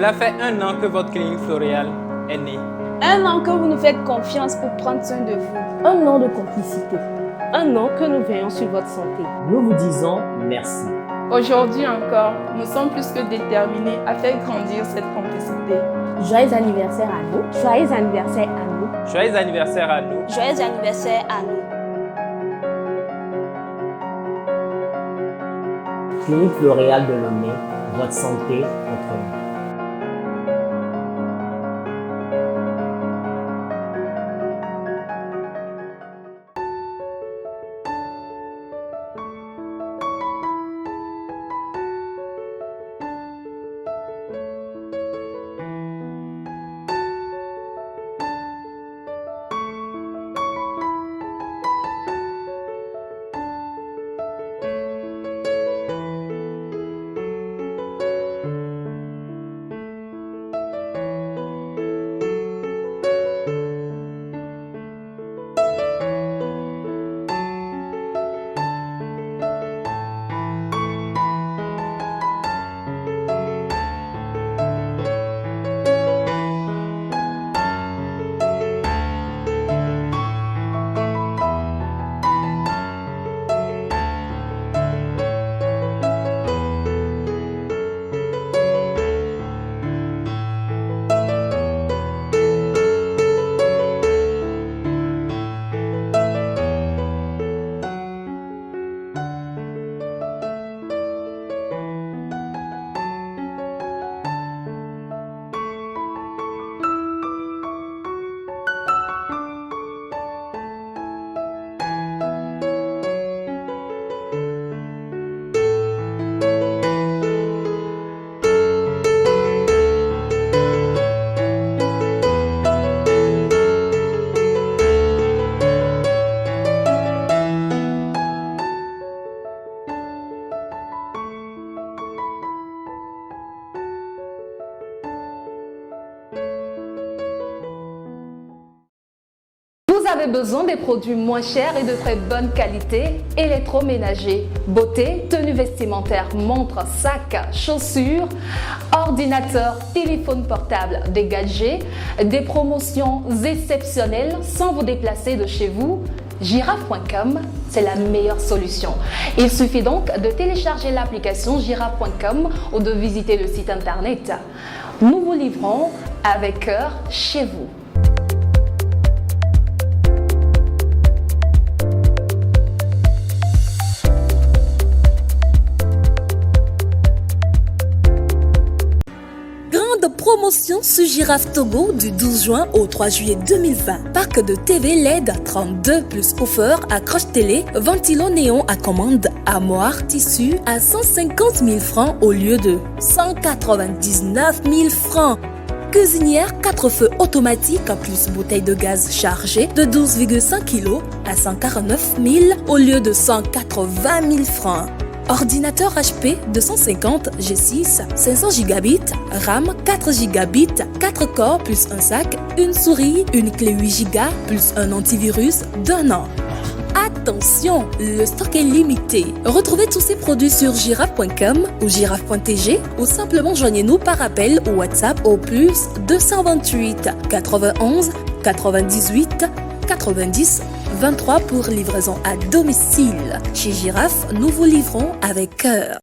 Cela fait un an que votre clinique Floréal est née. Un an que vous nous faites confiance pour prendre soin de vous. Un an de complicité. Un an que nous veillons sur votre santé. Nous vous disons merci. Aujourd'hui encore, nous sommes plus que déterminés à faire grandir cette complicité. Joyeux anniversaire à nous. Joyeux anniversaire à nous. Joyeux anniversaire à nous. Joyeux anniversaire à nous. Clinique Floréal de Lomé, votre santé entre nous. Vous avez besoin des produits moins chers et de très bonne qualité, électroménager, beauté, tenue vestimentaire, montres, sacs, chaussures, ordinateurs, téléphone portable, des gadgets, des promotions exceptionnelles sans vous déplacer de chez vous. Girafe.com, c'est la meilleure solution. Il suffit donc de télécharger l'application girafe.com ou de visiter le site internet. Nous vous livrons avec cœur chez vous. Grande promotion sur Girafe Togo du 12 juin au 3 juillet 2020. Parc de TV LED 32 plus offert, accroche télé, ventilo néon à commande, armoire, tissu à 150 000 francs au lieu de 199 000 francs. Cuisinière 4 feux automatiques plus bouteille de gaz chargée de 12,5 kg à 149 000 au lieu de 180 000 francs. Ordinateur HP 250 G6 500 gigabits, RAM 4 gigabits, 4 corps plus un sac, une souris, une clé 8 Go plus un antivirus d'un an. Attention, le stock est limité. Retrouvez tous ces produits sur girafe.com ou girafe.tg ou simplement joignez-nous par appel ou WhatsApp au plus 228 91 98 90 23 pour livraison à domicile. Chez Girafe, nous vous livrons avec cœur.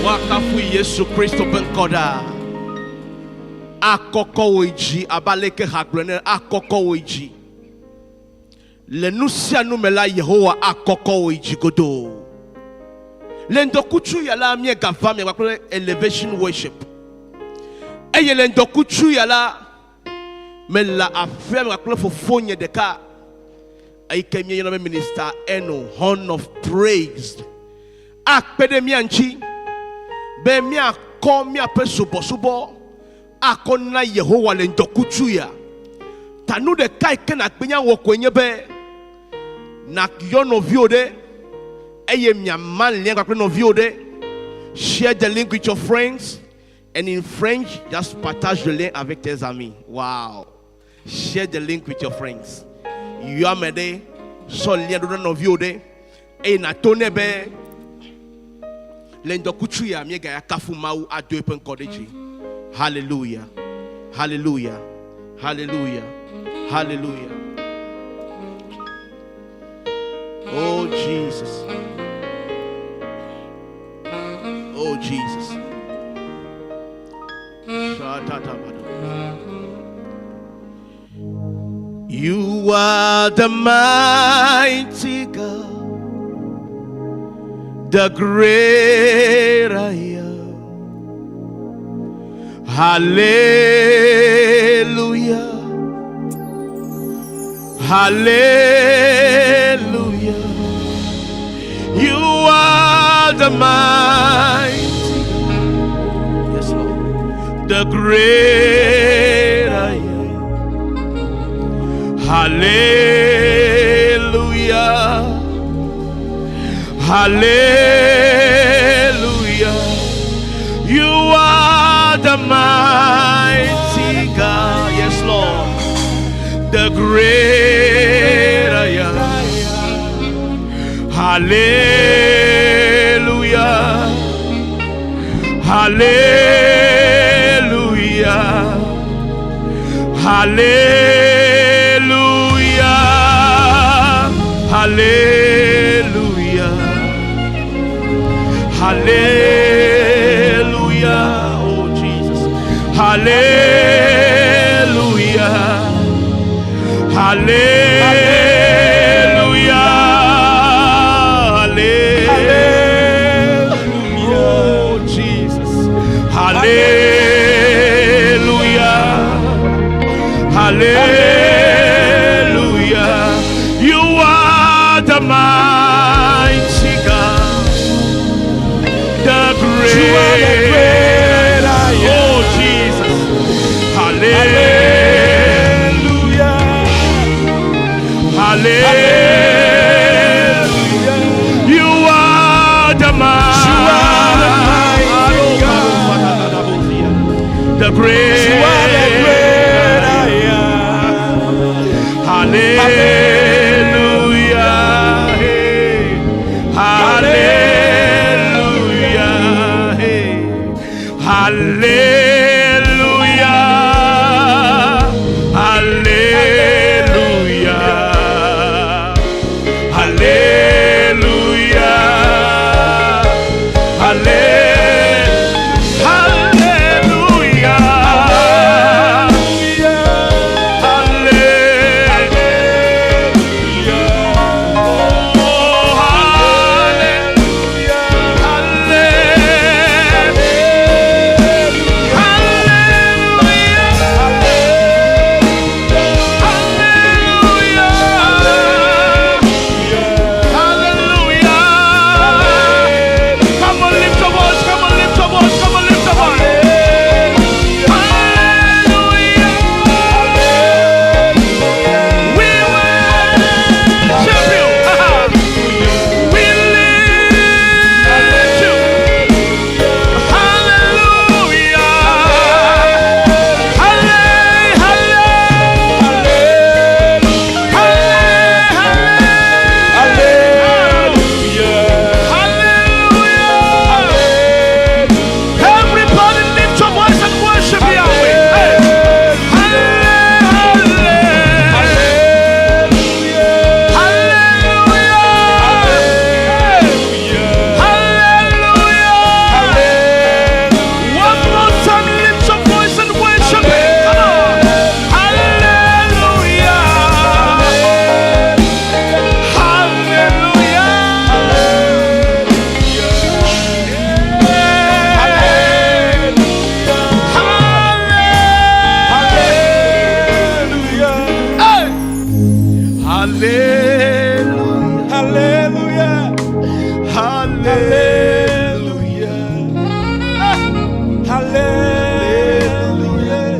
Woakafu Yesu Kristo ƒe ŋkɔ ɖaa. Akɔkɔ wò yi dzi abe aleke ha gblɔe ene, akɔkɔ wò yi dzi. Le nu sia nu me la, Yehowa akɔkɔ wò yi dzi godoo. Le ŋdɔkutsu ya la, míegava mia kple Elevation Worship. Eye le ŋdɔkutsu ya la, mele aƒea me kple fofonye ɖeka eyi ke míeyɔna be Minister Eno, Horn of Praise, akpe ɖe mía ŋuti be míakɔ míaƒe subɔsubɔ akɔ na Yehowa le ŋdɔkutsu ya. Ta nu ɖeka yi ke nàgbe nya wɔ koe nye be nàyɔ nɔviwò ɖe eye miama lia kpakple nɔviwò ɖe. Share the link with your friends and in French, just partage le lien avec tes amis. Wow. Share the link with your friends. Yɔ ame ɖe, sɔ lia ɖo ɖe nɔviwò ɖe eye nàto nɛ be le ŋdɔkutsu ya míegaya kafu Mawu ado eƒe ŋkɔ ɖe dzi. Hallelujah. Hallelujah. Hallelujah. Hallelujah. Oh Jesus. Oh Jesus. You are the mighty God, the great I am. Hallelujah. Hallelujah. You are the mighty. Yes, Lord. The great I am. Hallelujah. Hallelujah. You are the mighty God. Yes, Lord. The great I am. Hallelujah. Hallelujah. Hallelujah. Hallelujah. Hallelujah. Oh, Jesus. Hallelujah. Hallelujah. Hallelujah. Oh, Jesus. Hallelujah. Hallelujah. You are the mighty God. The great. Oh, Jesus. Hallelujah. Hallelujah. You are the mighty God. The great. You are the great I am. Hallelujah. Hey. Hallelujah. Hey. Hallelujah. Hallelujah. Hallelujah. Hallelujah. Come on, lift your voice. Come on, lift your voice. Come on, lift your voice. Hallelujah. We worship you. We lift you. Hallelujah. Hallelujah. Everybody lift your voice and worship Yahweh. Hey. Hallelujah. Hallelujah. One more time, lift your voice and worship Him. Come on. Hallelujah. Hallelujah. Hallelujah. Hallelujah. Hallelujah. Hallelujah.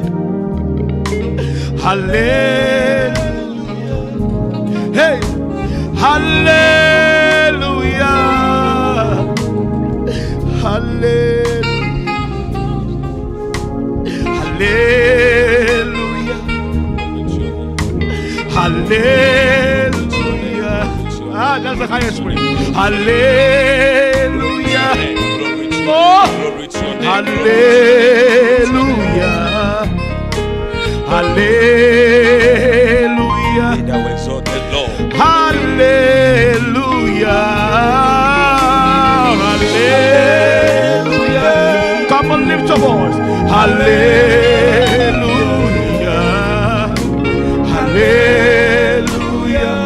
Hallelujah. Hey. Hallelujah. Hallelujah. Hallelujah. Hallelujah. Ah, that's the highest praise. Hallelujah. Oh, hallelujah. Hallelujah. Thou exalted Lord. Hallelujah. Hallelujah. Come on, lift your voice. Hallelujah. Hallelujah.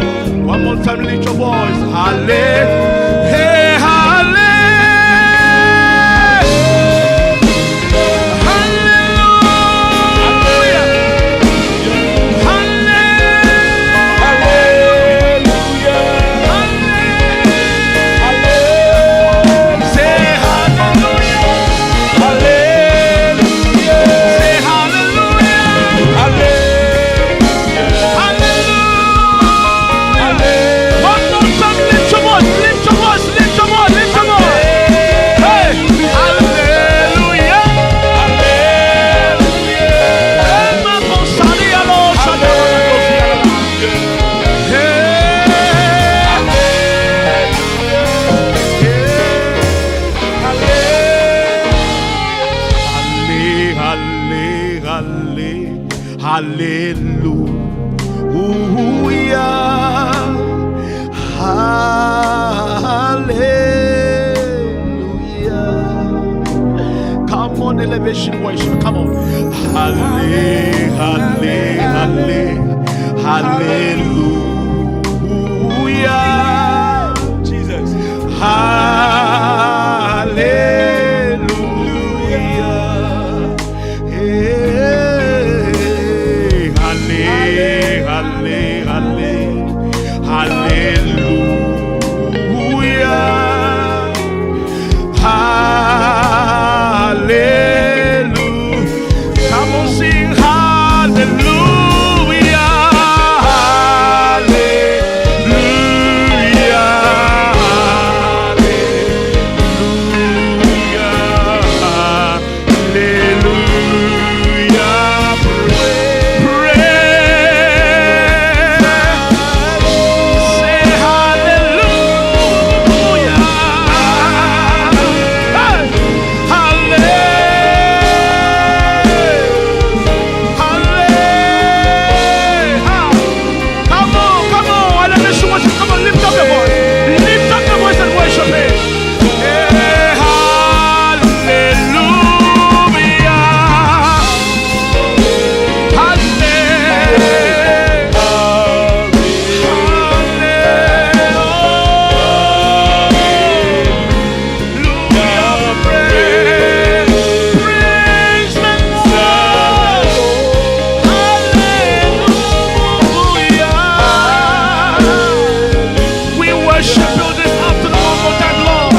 One more time, lift your voice. Hallelujah. Hey, hallelujah. Hallelujah. Hallelujah. Hallelujah. Come on, elevation worship. Come on. Halle, halle, halle, hallelujah. Jesus. Hallelujah. Hey, halle, halle, halle, hallelujah. Hallelujah. Come on, sing hallelujah. Hallelujah. Hallelujah. Hallelujah. Pray. Say hallelujah. Hey. Hallelujah. Come on, come on. Elevation worship. Come on, lift up your voice. Lift up your voice and worship Him. Hey, hallelujah. Hallelujah. Praise the Lord. Hallelujah. We worship you this afternoon one more time, Lord.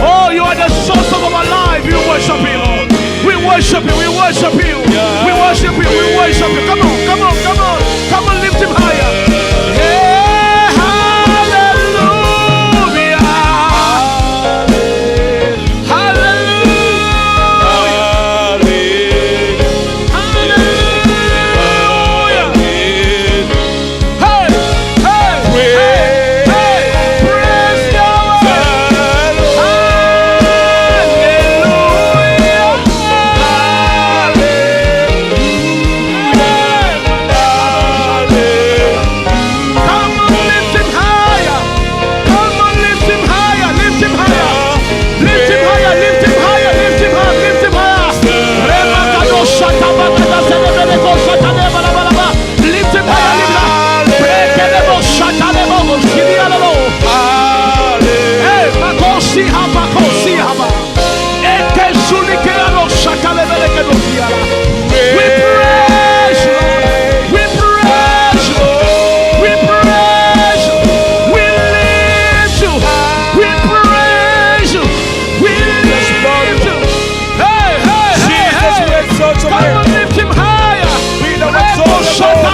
Oh, you are the source of our life. We worship you, Lord. We worship you. We worship you. We worship you. We worship you. Come on, come on, come on. Come on, lift him higher. Hey, hallelujah. Hallelujah. Hallelujah. Hey, hey, hey, hey, praise the Lord. Hallelujah. Come on, lift him higher. Come on, lift him higher. Lift him higher. Lift him higher. Lift him higher. Lift him higher. Lift him higher. Remakado shatabakada selebeleko shatalebalabalaba. Lift him higher. Lift him higher. Brekelebo shatalebo shilialebo. Hey, makosi haba kosi haba. Ekezulikealo shatalebeleke dosiala. We praise you, Lord. We praise you. We praise you. We lift you. We praise you. We lift you. Hey, hey, hey, Jesus, hey. we exalt your Come name. on, lift him higher. Be thou exalted, Lord.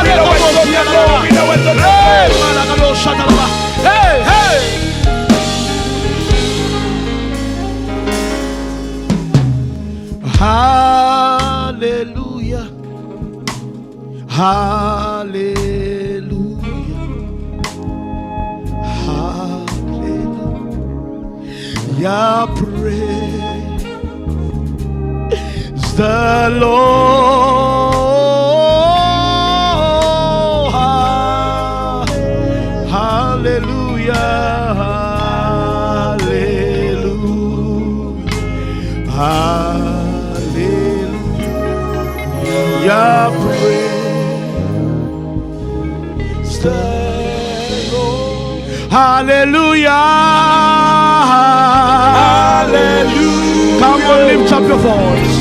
Be thou exalted, Lord. Be thou exalted, Hey, Lord. malakado shatalaba. Hey, hey. Hallelujah. Hallelujah. Hallelujah. Praise the Lord. Hallelujah. Hallelujah. Hallelujah. Praise the Lord. Hallelujah. Hallelujah. Come on, lift up your voice.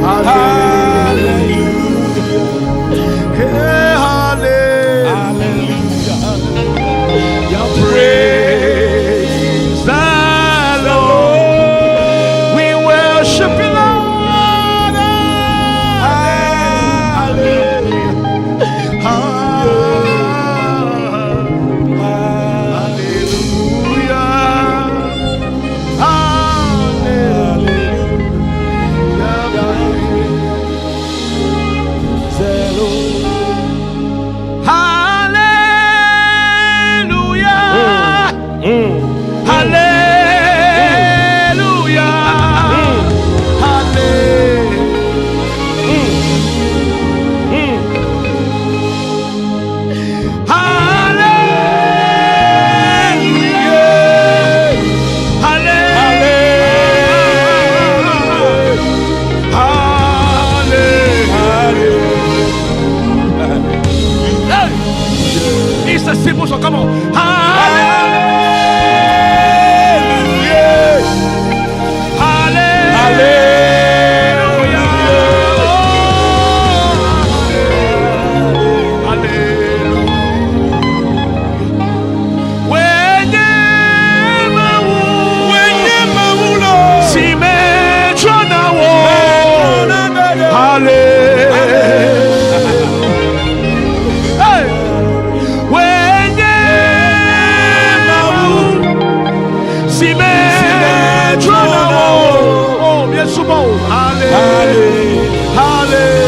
Hallelujah. Hey, hallelujah. Hallelujah. Praise the Lord. We worship you, Lord. Hallelujah. Hallelujah. Hallelujah. Simple song, come on. Hallelujah. Hallelujah. Hallelujah. Wenye mawu. Si me trona wo. Hallelujah. Hey. Wenye mawu. Si me trona wo. Oh, bien souvent. Hallelujah. Hallelujah.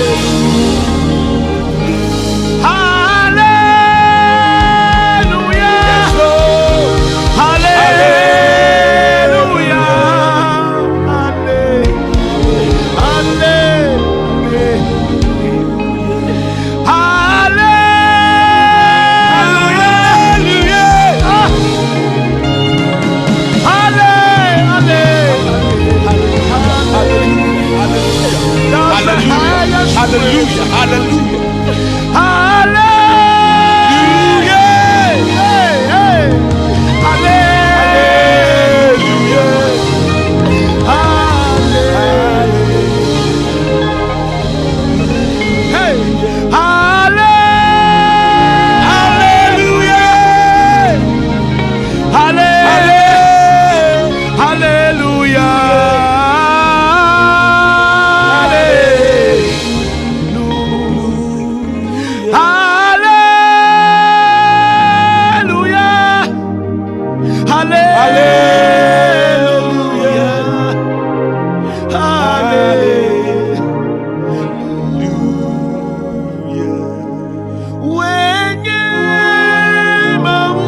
Hallelujah. Hallelujah. Hallelujah. Hallelujah. Ah. Hallelujah. Hallelujah. Hallelujah. Hallelujah. Hey, hey. Hallelujah. Hallelujah. Hey. Hallelujah. Hallelujah. Hallelujah. Hallelujah. Hallelujah. Hallelujah. Wenye mawu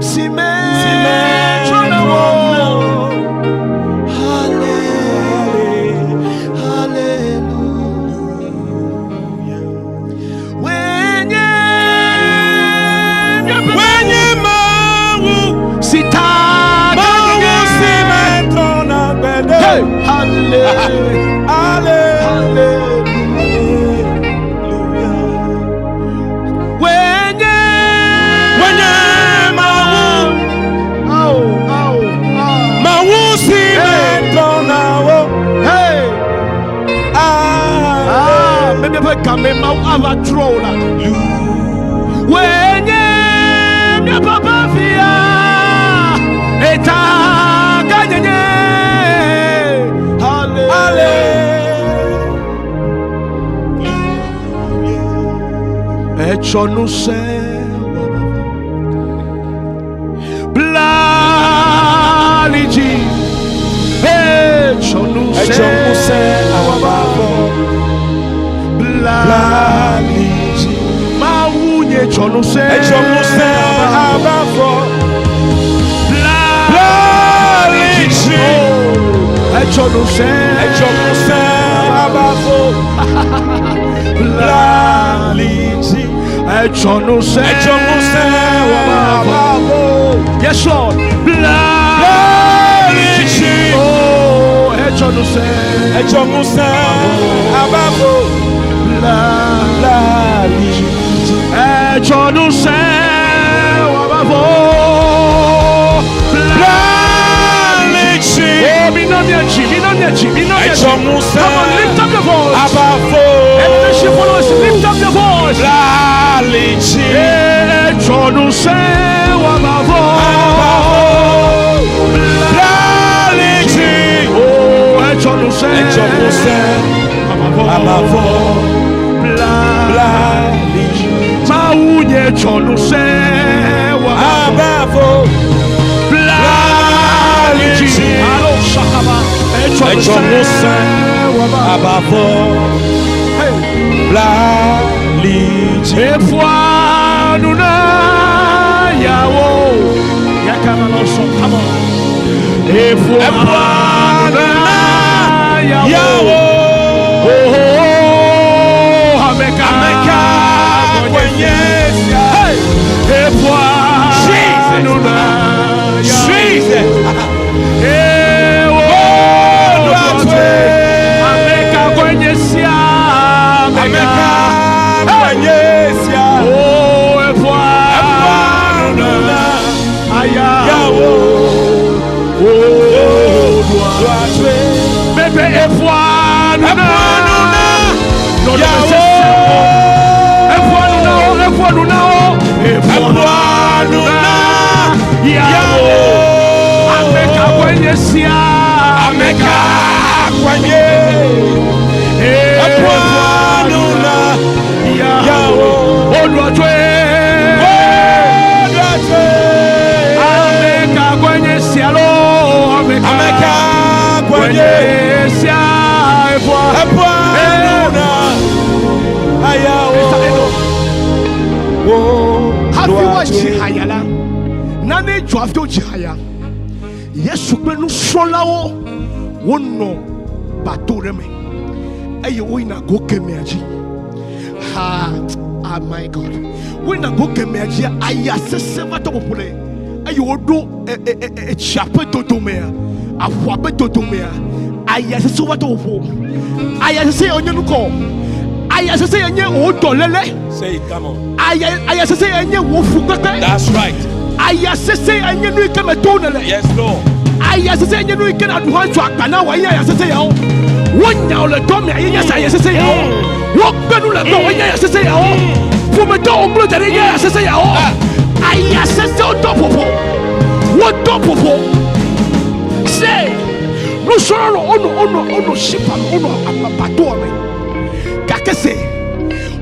si me wo. Hallelujah. Wenye Wenye mawu. sita Mawu si me trona gbede. Hey, hallelujah. Hallelujah. Wenye Wenye mawu. Au, au, au. Mawu si me trona wo. Hey. Ah, maybe if kame ma ava tro la. Wenye mi papa fia eta ganyenye. Hallelujah. Etsɔ nu se Blaliji. Etsɔ nu se Etsɔ ŋusẽ awabafɔ. Blaliji. Mawu nye tsɔ nu se. Etsɔ ŋusẽ abafɔ. Blaliji. Etsɔ nu se. Etsɔ ŋusẽ abafɔ. Blaliji. Etsɔ nu se. Etsɔ ŋusẽ abafɔ. Yes Lord. Blaliji. Oh, etsɔ nu se. Etsɔ ŋusẽ abafɔ. Blaliji. Etsɔ nu se wabafɔ. Blaliji. Oh, mi na miachi, mi na miachi, mi na miachi. Etsɔ ŋusẽ Come on, lift up your voice. abafɔ. Elevation followers, lift up your voice. Blaliji. Etsɔ nu se wabafɔ. Blaliji. Oh, etsɔ nu se. Etsɔ ŋusẽ abafɔ. Blaliji. Blaliji. Mawu nye tsɔ nu se wabafɔ. Abafɔ. Blaliji. Alo sakaba. Etsɔ nu Etsɔ se ŋusẽ wabafɔ. abafɔ. Hey. Blaliji. Efua nuna yawo yakamaloso come on. Efua nuna yawo. Yawo. Oh, oh, ameka Ameka kwenyesia. Hey. Efua Jesus. nuna yawo. Jesus. Ewo Olùwàtí. Ameka kwenyesia. Ameka kwenyesia. Oh, Woɖoa Bebe eƒoa nu na nɔnɔme sesẽwo. Eƒoa nu na wo, eƒoa nu na wo, eƒoa nu na yawo. Ame ka gbɔe nye sia? Ame ka gbɔe nye? Eƒoa nu na yawo. Woɖoa tsoe. Woɖoa tsoe. Ame ka gbɔe nye sia loo? Ame ka gbɔe nye sia? Eƒoa. Eƒoa nu na yawo. Hafi woadzi haya la, nane dzɔ hafi wodzi haya. Yesu kple nusrɔ̃lawo wonɔ bato ɖe me eye woyina go kemɛa dzi. Ha, ah my God. Woyina go kemɛa dzi aya sesẽ va tɔ ƒoƒo le eye woɖo etsia ƒe dodomea, aƒua ƒe dodomea, aya sesẽ va tɔ ƒoƒo. Aya sesẽ ya nye nukɔ. Aya sesẽ ya nye wò dɔléle. Say it, come on. Aya aya sesẽ ya nye wò fukpekpe. That's right. Aya sesẽ ya nye nu yi ke me to nèle. Yes, Lord. Aya sesẽ ya nye nu yi ke nàɖu hã tso agba na wò eye aya sesẽ yawo. Wonya wò le dɔ me eye nye aya sesẽ yawo. Wogbe nu le gbɔwò enye aya sesẽ yawo. Ƒometɔwo gblẽ da ɖi enye aya sesẽ yawo. Aya sesẽwo tɔ ƒoƒo. Wotɔ ƒoƒo. Se nusrɔ̃la nɔ wonɔ wonɔ wonɔ shipa me wonɔ abatoa me. Gake se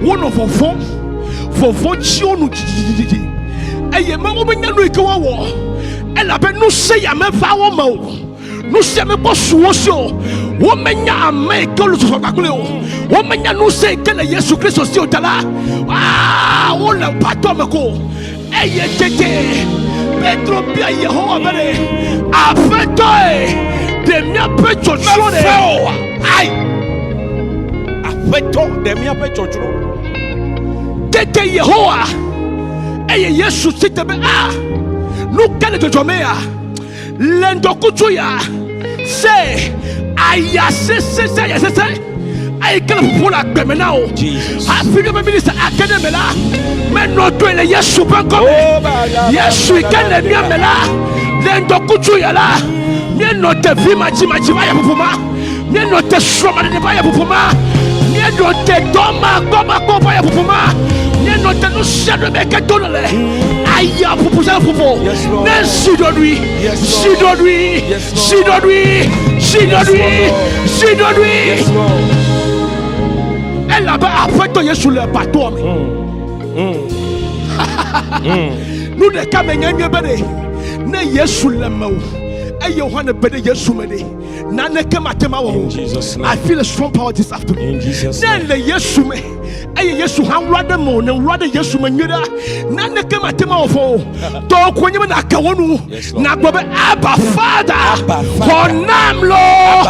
wonɔ vɔvɔ̃m. Vɔvɔ̃ tsi wo nu dzidzidzidzi. Eye me womenya nu yi ke woawɔ elabe ŋusẽ ya meva wo me o. Nu sia mekpɔ su wo si o. Womenya ame yi ke wole zɔzɔ kpakple o. Womenya ŋusẽ yi ke le Yesu Kristo si o ta la, aa, wole batɔ me ko. Eye tete Petro bia Yehowa be ɖe, Aƒetɔe, ɖe míaƒe tsɔtsrɔ̃ ɖe? Mefe oa? Ai! Aƒetɔ, ɖe míaƒe tsɔtsrɔ̃. Tete Yehowa eye Yesu si te be, a, nu ka le dzɔdzɔ mea? Le ŋdɔkutsu ya se aya sese se aya sese eyi ke le ƒoƒo le agbe me na o. Hafi míaƒe minista age ɖe eme la, menɔ toe le Yesu ƒe ŋkɔ me. Yesu yi ke le mía me la, le ŋdɔkutsu ya la, míenɔ te vi madzimadzi va ya ƒoƒo ma, míenɔ te srɔ̃maɖeɖe va ya ƒoƒo ma, míenɔ te dɔmakpɔmakpɔ va ya ƒoƒo ma, míenɔ te nu sia nu me ke do le aya ƒoƒo sia ƒoƒo. Ne zi ɖoɖoe, zi ɖoɖoe, zi ɖoɖoe, zi ɖoɖoe, zi ɖoɖoe. Elabe Aƒetɔ Yesu le batoa me. Nu ɖeka me nye nye be ɖe ne Yesu le mewò eye wò hã nèbe ɖe Yesu me ɖe naneke mate ma wɔ o. I feel a strong power this afternoon. Ne le Yesu me eye Yesu hã wlɔ ɖe mewò ne wlɔ ɖe Yesu me nyuie ɖa naneke mate ma wɔ fɔ o. Tɔwò koe nye be nàke wò nu nàgblɔ be Abba Father xɔ nam loo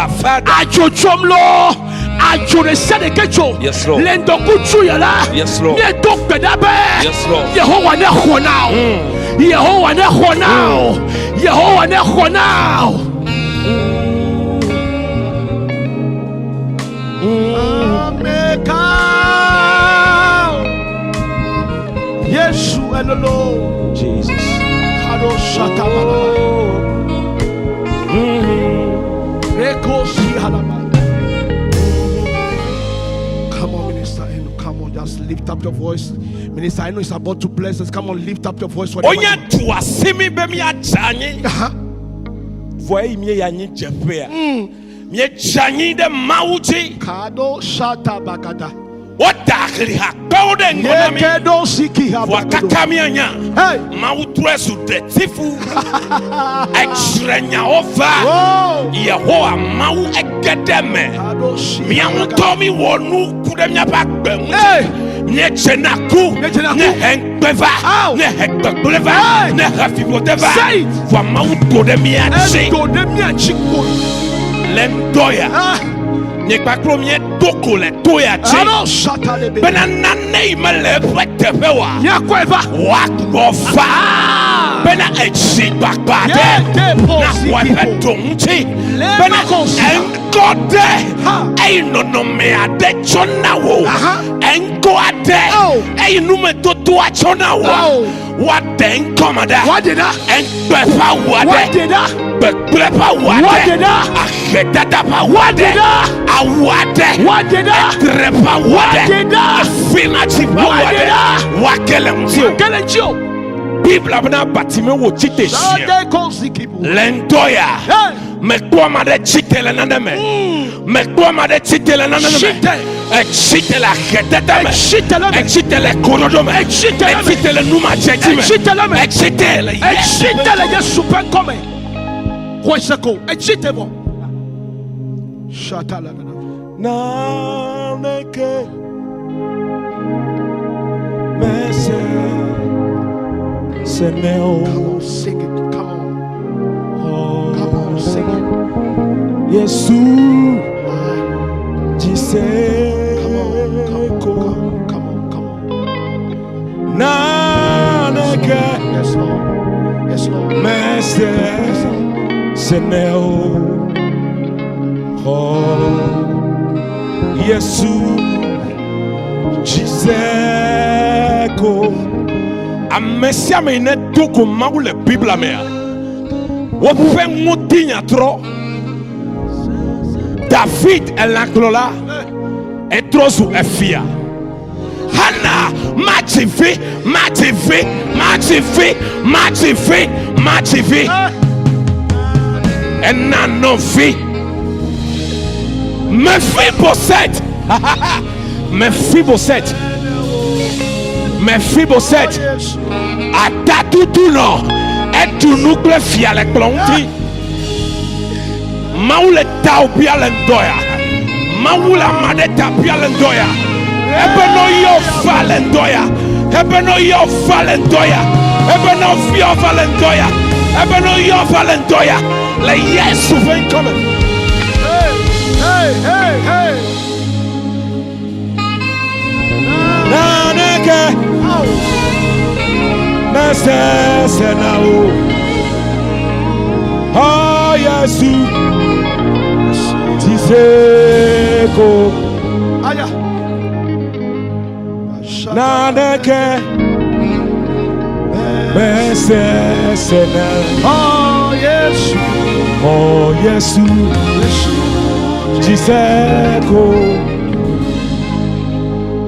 adzotsom loo adzo ɖe sia ɖe ke tso le ŋdɔkutsu ya la míedo gbe ɖa be Yehowa ne xɔ na wò Yehowa ne xɔ na wò Yehowa ne xɔ na wò. Ameka Yesu elolo Jesus. Kado shata baba. Reko si halaba. Come on, Minister Eno. Come on, just lift up your voice. Minister Eno is about to bless us. Come on, lift up your voice for the Wonya tu asi mi be míadze anyi. Vɔ eyi míeyi anyi dzeƒea. Míedze anyi ɖe Mawu dzi. Kado shata bagada. Woda ahlihakpewo ɖe ŋgɔ na mí. Yekedo siki Vɔa habagado. kaka míanya. Hey. Mawu trɔe zu ɖetifu. Edzre nyawo va. Oh. Yehowa Mawu ege ɖe eme. Kado si Mía ŋutɔ míwɔ nu ku ɖe míaƒe agbe ŋuti. Hey. Míedze na ku. Míedze na ku. Ne he ŋukpe va. Au. Ne he gbegblẽ va. Hey. Ne he fiƒode va. Say it. Vɔa Mawu do ɖe mía dzi. Edo ɖe mía dzi kpo. Le ŋdɔ ya. Ah. Nye kpakple míedo go le to ya dzi. Alo shata le be. Bena nane yi mele eƒe teƒe oa. Míakɔe va. Woagbɔ va. Bena etsi gbagba ɖe naxɔ eƒe do ŋuti. Bena eŋkɔ ɖe eyi nɔnɔme aɖe tsɔ na wò. Eŋkɔ aɖe eyi numetotoa tsɔ na wò. Woaɖe ŋkɔ ma ɖa. Woaɖe ɖa. Eŋkpe ƒe awu aɖe. Woaɖe ɖa. Gbegblẽ ƒe awu aɖe. Woaɖe ɖa. Ahedada ƒe awu Woaɖe aɖe. ɖa. Awu aɖe. Woaɖe ɖa. Etre ƒe awu aɖe. Woaɖe ɖa. Efinatsi ƒe awu Woaɖe aɖe. ɖa. Woage le ŋutiwò. Woage le ŋutiwò. Biblia bena Bartimeo wò tsite sia. Sade kozikibu. Le ŋdɔ ya. Hey. Mekpɔ ame aɖe tsite le nane me. Mekpɔ ame aɖe tsite le nane me. Tsite. Etsite le ahedada me. Etsite le me. Etsite le koɖoɖo me. Etsite le me. Etsite le numadzedzi me. Etsite le me. Etsite le Etsite le Yesu ƒe ŋkɔ me. Xɔe se ko. Etsite vɔ. Shata la la la. Naneke mese seneo. Come on, sing it. Come on. Come on, sing it. Yesu jise Come on, come on, ko. come on, come on, come on. Naneke Yes, Lord. Yes, Lord. mese seneo. Oh, Yesu jise ko. Ame sia ame yi ne do go Mawu le Biblia mea, woƒe ŋutinya trɔ. David elãkplɔla etrɔ zu efia. Hana madzi vi, madzi vi, madzi vi, madzi vi, madzi vi. Ena nɔvi. Mephibosheth. Mephibosheth. Mephibosheth. Atatutu nɔ eɖu nu kple fia le kplɔ ŋuti. Mawu le ta bia le ŋdɔ ya. Mawu le ame aɖe ta bia le ŋdɔ ya. Ebe no yɔ va le ŋdɔ ya. Ebe no yɔ va le ŋdɔ ya. Ebe no fiɔ va le ŋdɔ ya. Ebe no yɔ va le ŋdɔ ya. Le Yesu ƒe ŋkɔ me. Hey, hey, hey, hey. Naneke mesese na wo. Oh Yesu, tise ko. Aya. Naneke mesese na. Oh, Yesu. Oh Yesu, tise ko.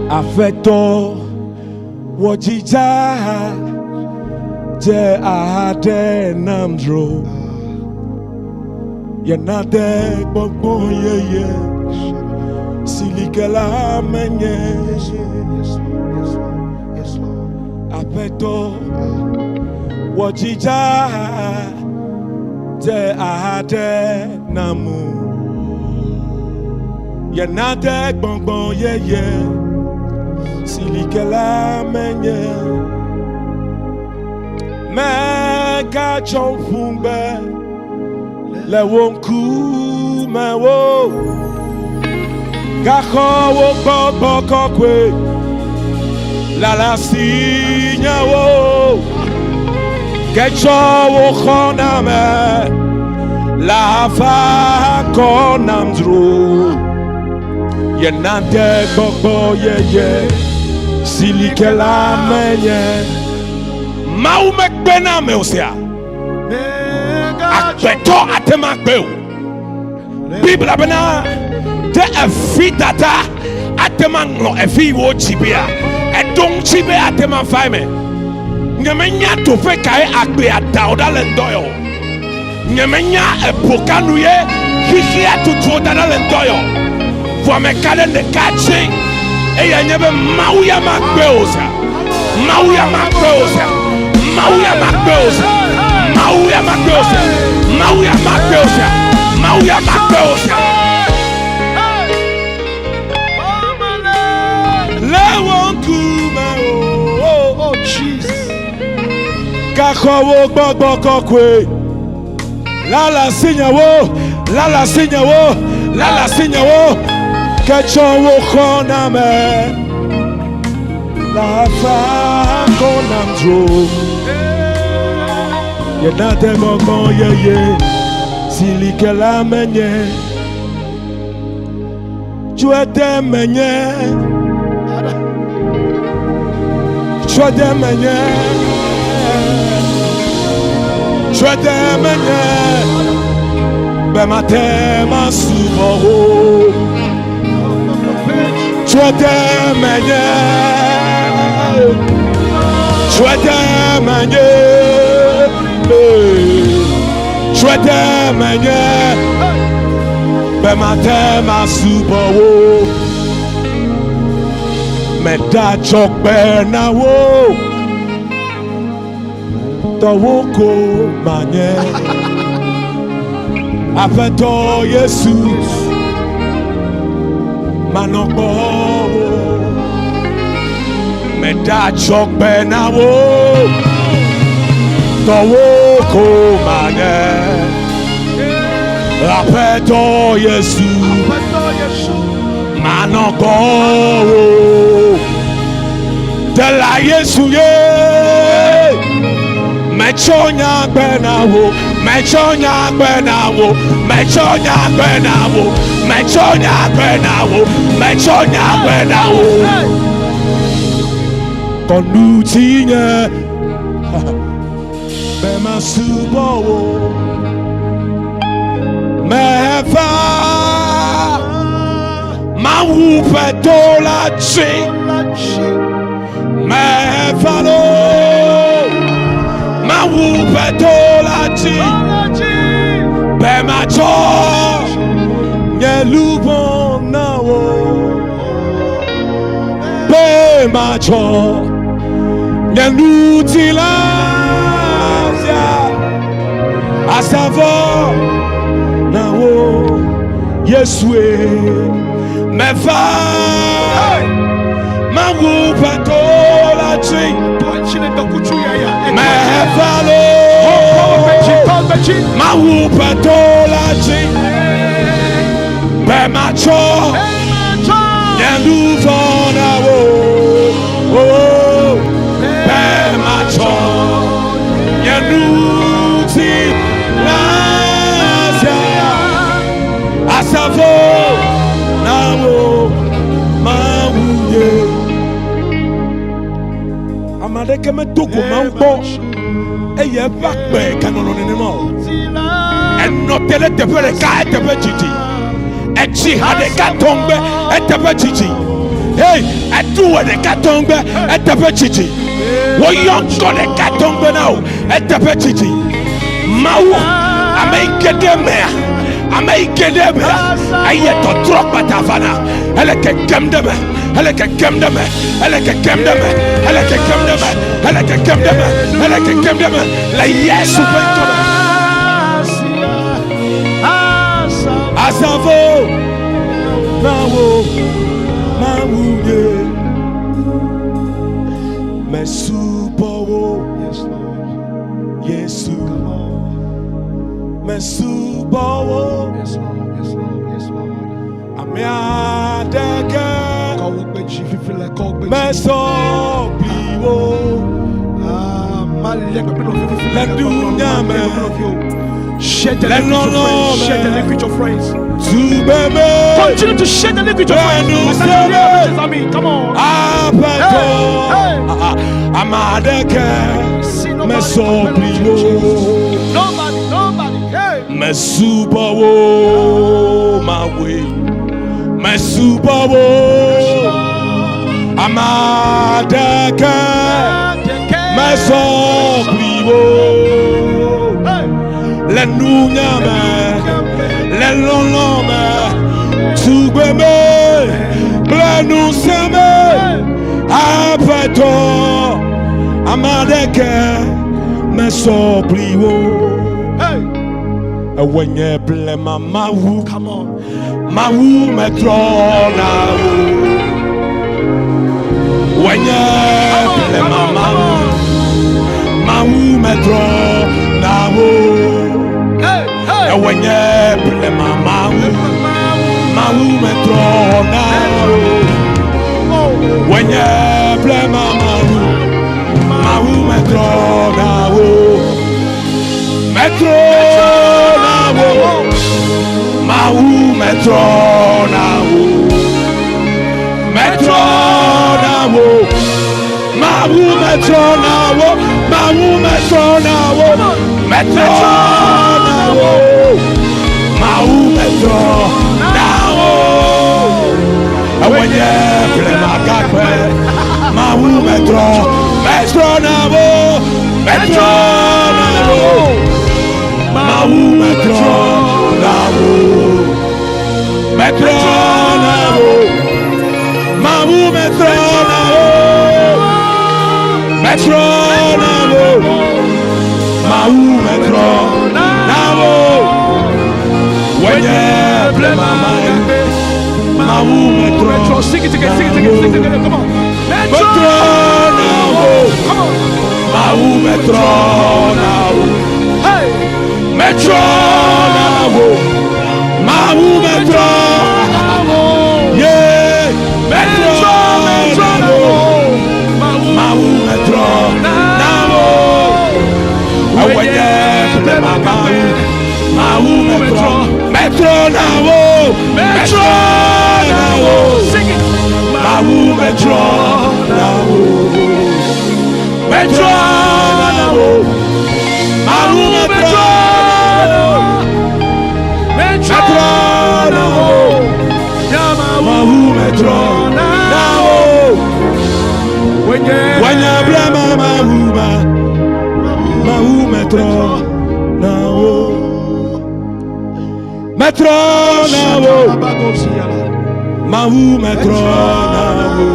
Aƒetɔ wɔ dzidza dze aɖe nam dzro. Yenade gbɔgbɔ yeye si li ke la menye. Yes, Lord. Yes, Lord. Yes, Lord. Aƒetɔ wɔ dzidza dze aɖe nam o. Yenade gbɔgbɔ yeye si li ke la menye. Megatsɔ ƒugbe le wo ŋkume wo. Gaxɔ wo gbɔgbɔ kɔkɔe lala si nye wo. Ketsɔ wo xɔname la va kɔ nam dzro. Yenade gbɔgbɔ yeye si li ke la menye. Mawu megbe na ame o sia. Agbetɔ ate ma gbe o. Biblia bena ɖe evi dada ate ma ŋlɔ evi yi wodzi bea eɖo ŋuti be ate ma va eme. Nyemenya toƒe kae agbea da wo ɖa le ŋdɔ yɔ. Nyemenya eƒo ka nu ye xixia tutuwo da ɖa le ŋdɔ yɔ. Vɔ ame ka ɖe ɖeka dzi eya nye be Mawu ya ma gbe o sia. Mawu ya ma gbe o sia. Mawu ya ma gbe o sia. Mawu ya ma gbe o sia. Mawu ya ma gbe o sia. Mawu ya ma gbe o sia. Le wo ŋkume o. Oh, Jesus. Gaxɔ wo gbɔgbɔ kɔkɔe. Lala si nye wo, lala si nye wo, lala si nye wo. Ketsɔ wo xɔname. La fa kɔ nam dzro. Yenade gbɔgbɔ yeye si li ke la menye. Tsɔe de menye. Tsɔe de menye. Tsɔe de menye be mate masubɔ wò. Tsɔe de menye. Tsɔe de menye. Tsɔe de menye be mate masubɔ wò. Meda dzɔgbe na wò. Tɔwò ko manye. Aƒetɔ Yesu, manɔ gbɔwò. Meda adzɔgbe na wò. Tɔwò ko manye. Aƒetɔ Yesu, manɔ gbɔwò. Dela Yesu ye. Metsɔ nya gbe na wò, metsɔ nya gbe na wò, metsɔ nya gbe na wò, metsɔ nya gbe na wò, metsɔ nya gbe na wò. Kɔnu tinye be masubɔ wò. Meva Mawu ƒe to la dzi. Meva lo Mawu ƒe to la dzi. Be matsɔ nye luʋɔ na wò. Be matsɔ nye ŋutilã sia asa vɔ na wò Yesue. Meva Mawu ƒe to la dzi. Meva lo Mawu ƒe to la dzi. Be matsɔ nye nu vɔ̃ na wò. Oh, be matsɔ nye ŋutilã sia asa vɔ na wò Mawu ye. Ame aɖeke medo go Mawu gbɔ eye eƒe agbe ganɔnɔ nenema o. Enɔ te ɖe teƒe ɖeka eteƒe didi. Etsi ha ɖeka tɔŋgbe eteƒe didi. Hey, eɖu wɔ ɖeka tɔŋgbe eteƒe didi. Woyɔ ŋkɔ ɖeka tɔŋgbe na wò eteƒe didi. Mawu, ame yi ke ɖe mea, ame yi ke ɖe mea, eye tɔtrɔ kpata vana. Ele kekem ɖe me, ele kekem ɖe me, ele kekem ɖe me, ele kekem ɖe me, ele kekem ɖe me, ele kekem ɖe me le Yesu ƒe ŋkɔ me. Asafo na wo Mawu nye mesubɔ wo Yesu mesubɔ wo ame aɖeke mesɔ kpli wo le dunya me Share the le link with your lɔlɔ friends. Share the me link with your friends. tugbe me Continue to share the link with your friends. Brand new As I mean, Come on. Aƒetɔ Hey, ame aɖeke See nobody mesɔ compare kpli unto wo. Jesus. Nobody, nobody. Hey. Mesubɔ wo Mawe, mesubɔ wo ame aɖeke mesɔ kpli wo Hey. le nunya me, le lɔlɔ me, tugbe me kple ŋusẽ me. Aƒetɔ ame aɖeke mesɔ kpli wo. Hey. Ewɔe nye blema Mawu. Come on. Mawu metrɔna o. Wòe nye blema Mawu. Mawu metrɔna o. Hey. Hey. Ewɔe nye blema Mawu. Mawu metrɔna o. Wòe nye blema Mawu. Mawu metrɔna o. Metrɔna o. Mawu metrɔna o. Metrɔna o. Mawu metrɔna o. Mawu metrɔna o. Metrɔ na wo. Mawu metrɔ na wo. Ewɔ nye blema gagbe. Mawu metrɔ. Metrɔ na wo. Metrɔ na wo. Mawu metrɔ na wo. Metrɔ na wo. Mawu metrɔ na wo. Metrɔ na wo. Mawu metrɔ na wo. Wenye blema magagbe. Mawu metrɔ. Sing it again, sing it again, sing it again. Come on. Metrɔ na wo. Mawu metrɔ na wo. Hey. Metrɔ na wo. Mawu metrɔ. Yeah. Metrɔ na wo. Mawu metrɔ na wo. Ewɔ nye blema mawu. Mawu metrɔ. Metrɔ na wo. Metrɔ na wo. Sing it. Mawu metrɔ na wo. Metrɔ na wo. Mawu metrɔ na wo. Metrɔ na wo. Mawu metrɔ na wo. Wenye blema mawu ma. Mawu metrɔ na wo. Metrɔ na wo. Mawu metrɔ na wo.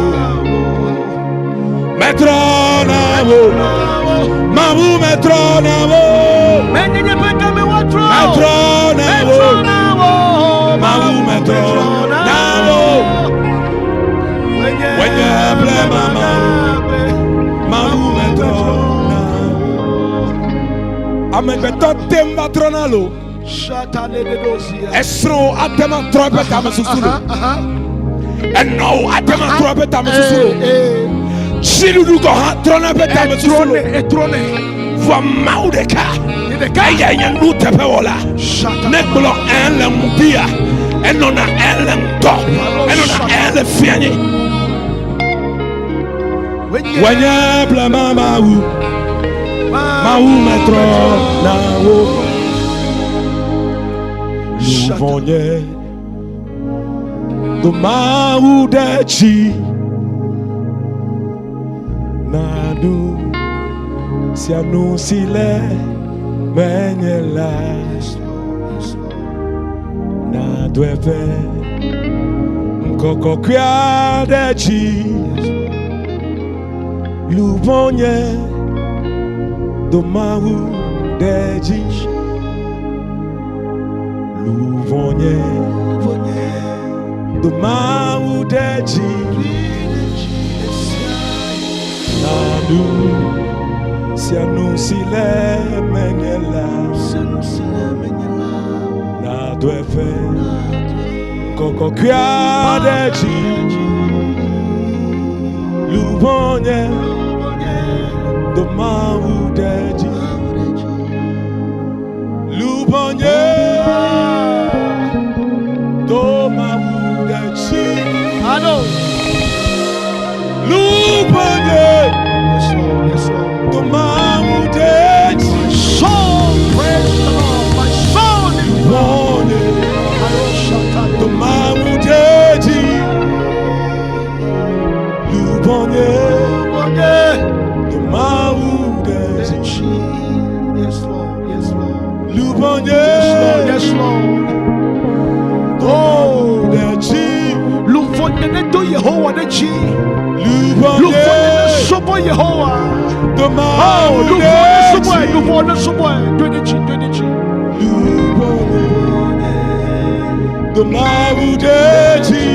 Metrɔ na wo. Mawu metrɔ na wo. Metrɔ na wo. Mawu metrɔ na wo. Wenye blema mawu. Mawu metrɔ na wo. Amegbetɔ tem va trɔna lo. Esrɔ̃wo ate ma trɔ eƒe tamesusu lo. Enɔwo ate ma trɔ eƒe tamesusu lo. Dziɖuɖu gɔ̃ hã trɔna eƒe tamesusu lo. Vɔ Mawu ɖeka. Eyae nye nuteƒewɔla. Ne gblɔ ẽ le ŋdia, enɔna ẽ le ŋdɔ, enɔna ẽ le fianyi. Wenye blema Mawu, Mawu metrɔ na wo. Luʋɔnye do Mawu ɖe dzi. Nanu sia nu si le menye la. Nado eƒe ŋkɔ kɔkɔea ɖe dzi. Luʋɔnye do Mawu ɖe dzi. Luʋɔnye do Mawu ɖe dzi. Nanu sia nu si le menye la. Nado eƒe ŋkɔ kɔkɔea ɖe dzi. Luʋɔnye do Mawu ɖe dzi. Luʋɔnye do Mawu ɖe dzi. Luʋɔnye do Mawu ɖe dzi. Soul, praise the Lord. My soul is Luʋɔnye do Mawu ɖe dzi. Luʋɔnye do Mawu ɖe dzi. Yes, Lord. Yes, Lord. Luʋɔnye Yes, Lord. do Mawu ɖe dzi. Luʋɔnye ne do Yehowa ɖe dzi. Luʋɔnye Luʋɔnye ne subɔ Yehowa. do Oh, Mawu luʋɔ ɖe ne subɔe, dzi. luʋɔ ne subɔe. Do ɖe dzi, do ɖe dzi. Luʋɔnye do Mawu ɖe dzi.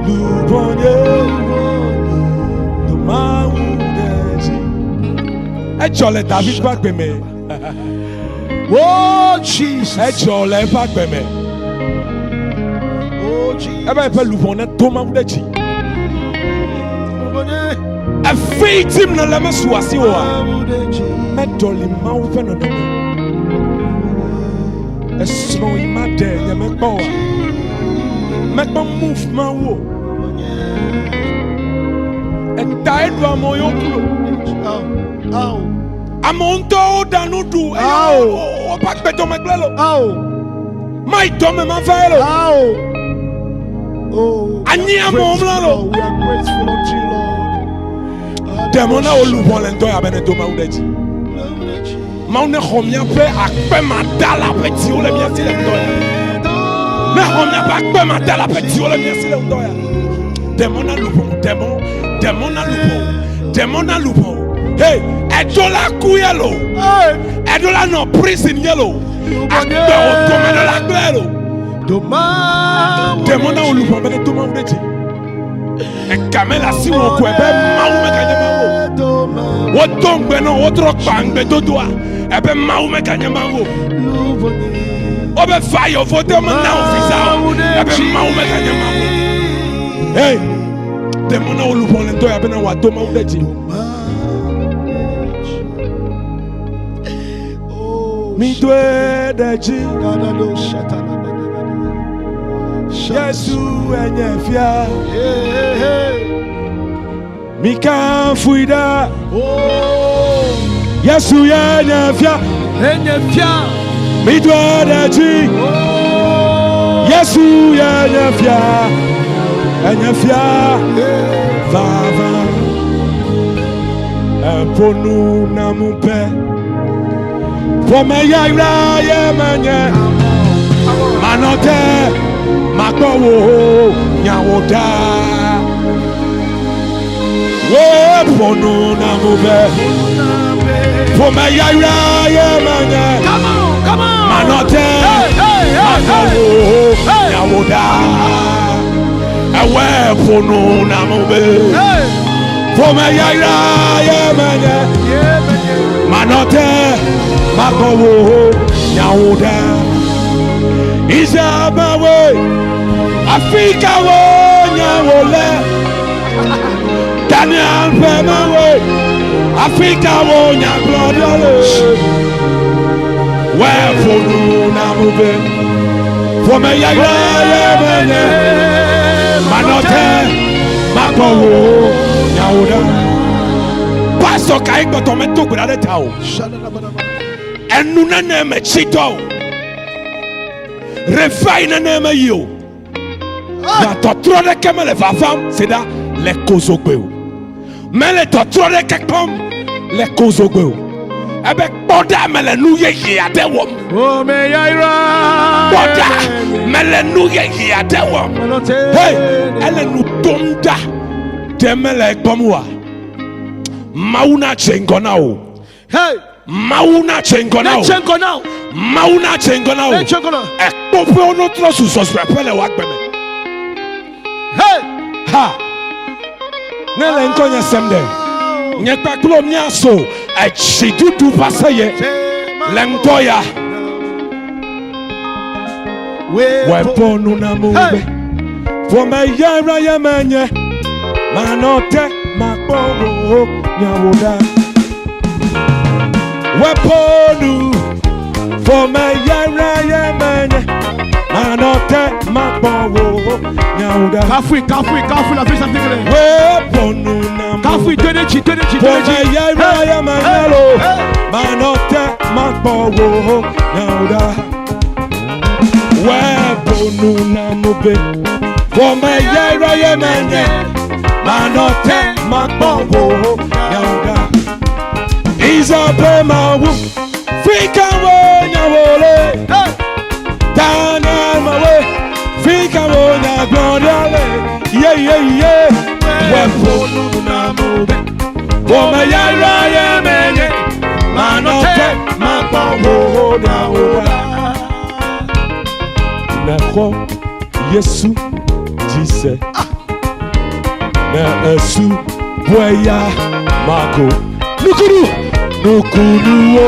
Luʋɔnye do Mawu ɖe dzi. Edzɔ le David ƒe agbe me. Oh, Jesus. Edzɔ le eƒe agbe me. Oh, Jesus. Ebe eƒe luʋɔ ne do Mawu ɖe dzi. Efi yi tim nèle mesu asi oa? Meɖɔli Mawu ƒe nɔnɔme. Esrɔ̃ yi ma ɖe nye mekpɔ oa? Mekpɔ move Mawu o. Eta eɖu amewo yewo ku lo. Au, au. Amewo ŋutɔwo ɖa nu ɖu eye woƒe agbedɔme gblẽ lo. Mayi dɔme ma va ye lo. Anyi amewo mlɔ lo. Ɖe mɔ na wò luʋɔ le ŋdɔ ya be ne do Mawu ɖe dzi. Mawu ne xɔ míaƒe akpemadala ƒe dziwo le mía si le ŋdɔ ya. Ne xɔ míaƒe akpemadala ƒe dziwo le mía si le ŋdɔ ya. Ɖe mɔ na luʋɔ, ɖe mɔ, ɖe mɔ na luʋɔ, ɖe mɔ na luʋɔ. Hey, eɖo la ku ye lo. Eɖo la nɔ prison ye lo. Akpe wò dome ɖo la gblẽ lo. Ɖe mɔ na wò luʋɔ be ne do Mawu ɖe dzi. Ega mele asiwò ko ebe Mawu meganye Mawu o. Wodo ŋugbe nɔ wotrɔ kpa ŋugbedodoa ebe Mawu meganye Mawu o. Wobe va yevo de mena wò visa o ebe Mawu meganye Mawu o. Hey, ɖe mɔ na wò luʋɔ le ŋdɔ ya bena wòado Mawu ɖe dzi. Midoe ɖe dzi. Yesu enye fia. Mikafui ɖa. Yesu ye nye fia. Enye fia. Midoe ɖe dzi. Yesu ye nye fia. Enye fia. Vava. Eƒo nu nam be ƒome yayra ye menye. Manɔ te makpɔ wò nyawo ɖa. Wò ƒo nu nam be ƒome yayra ye menye. Manɔ te makpɔ wò nyawo ɖa. Ewɔe ƒo nu nam be. Ƒome yayra ye menye. Manɔ te makpɔ wò nyawo ɖa. Israel-mewoe, afi ka wò nyawo le? Daniel ƒe mewoe, afi ka wò nyagblɔɖia le? Wòe ƒo nu nam be ƒome yayra ye menye. Manɔ te makpɔ wò nyawo ɖa. Pastor kae kpɔtɔ medo gbe ɖa ɖe ta o. Enu nene me tsi tɔ o. Refai nene me yi o. Na tɔtrɔ ɖeke mele vavam se ɖa le kozogbe o. Mele tɔtrɔ ɖeke kpɔm le kozogbe o. Ebe kpɔ ɖa mele nu yeye aɖe wɔm. Kpɔ ɖa mele nu yeye aɖe wɔm. Hey, ele nu dom ɖa. Ɖe mele ekpɔm oa? Mawu nadze ŋgɔ na wò. Hey. Mawu nadze ŋgɔ na wò. Nedze ŋgɔ na wò. Mawu nadze ŋgɔ na wò. Nedze ŋgɔ na wò. Ekpɔƒewo no trɔ zu zɔzrɔ̃eƒe le wò agbe me. Hey. Ha. Ne le ŋkɔnye sem ɖe, nye kpakple míaso edziɖuɖu ƒe aseye le ŋdɔ ya. Wòe nu na mu be ƒome yayra ye menye. Manɔ te makpɔ wò nyawo ɖa. Wòe nu ƒome yayra ye menye. Manɔ te makpɔ wò nyawo ɖa. Kafui, kafui, kafui la vie s'applique. Wòe nu na mu. Kafui, do ɖe dzi, do ɖe dzi, do ɖe Ƒome dzi. yayra ye menye lo. Manɔ te makpɔ wò nyawo ɖa. Wòe nu na mu be ƒome yayra ye menye. Manɔ te makpɔ wò nyawo ɖa. Isabel mawu fika wo nyawo le. Daniel mawe fika wo nyagblɔɖia le. Ye ye ye. Wòe nu na mu be ƒome yayra ye menye. Manɔ te makpɔ wò nyawo ɖa. Nexɔ Yesu dzi se. Ne esu bɔe ya mako. Nukunu nukunuwo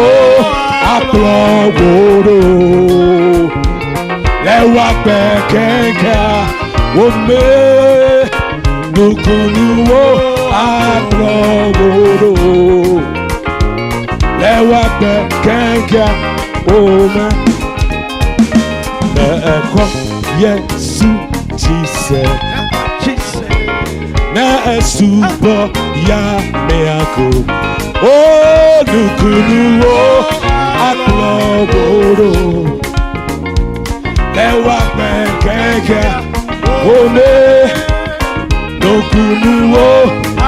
akplɔ wò ɖo. Le wò agbe keŋkea wo me. Nukunuwo akplɔ wò ɖo. Le wò agbe keŋkea wo me. Ne exɔ Yesu dzi se. Ne esubɔ ya mea ko. O nukunuwo akplɔ wo ɖo. Le woagbe keke wome. Nukunuwo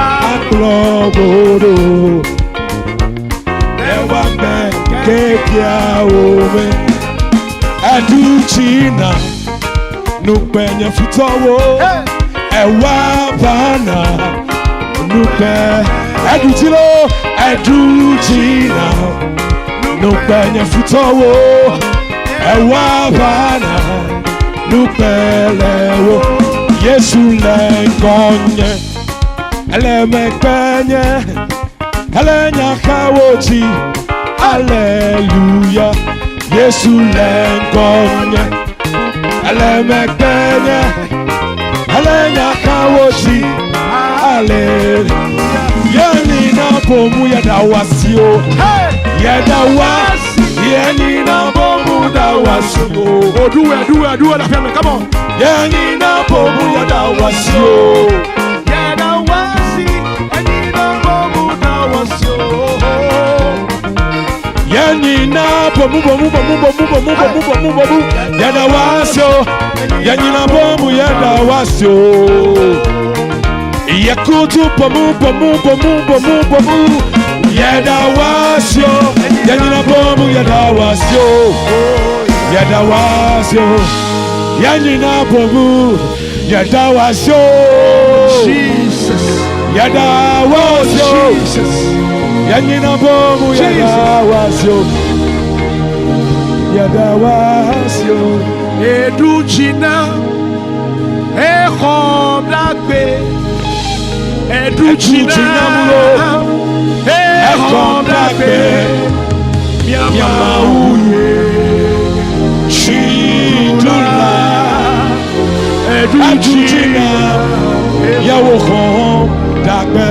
akplɔ wo ɖo. Le woagbe kekea wome. Eɖu dzi na nukpe nye futɔwo. Ewa va na nukpe. Eɖu dzi lo, eɖu dzi na nukpe nye futɔwo. Ewa va na nukpe le wo. Yesu le ŋgɔnye, ele megbe nye, ele nyaxawo dzi. Aleluya. Yesu le ŋgɔnye, ele megbe nye, ele nyaxawo dzi. Aleluya. Yɛnyina bomu yɛda wo ase o. Yɛda wo ase. Yɛnyina bomu da wo ase o. Oh, do it, do it, do it, family. Come on. Yɛnyina bomu yɛda wo ase o. Yɛda wo ase, ɛnyina bomu da wo ase o. Yɛnyina bomu bomu bomu bomu bomu bomu bomu bomu yɛda wo ase o. Yɛnyina bomu yɛda wo ase o. Yɛkutu bomu bomu bomu bomu bomu yɛda wo ase o. Yɛnyina bomu yɛda wo ase o. Yɛda wo ase o. Yɛnyina bomu yɛda wo ase o. Jesus. Yɛda wo ase o. Jesus. Yɛnyina bomu yɛda wo ase o. Yɛda wo ase o. Eɖu dzi na exɔ ɖagbe. Eɖu dzi na exɔ ɖagbe. Miamawu ye Dziɖula. Eɖu Eɖu dzi dzi na yewo xɔ ɖagbe.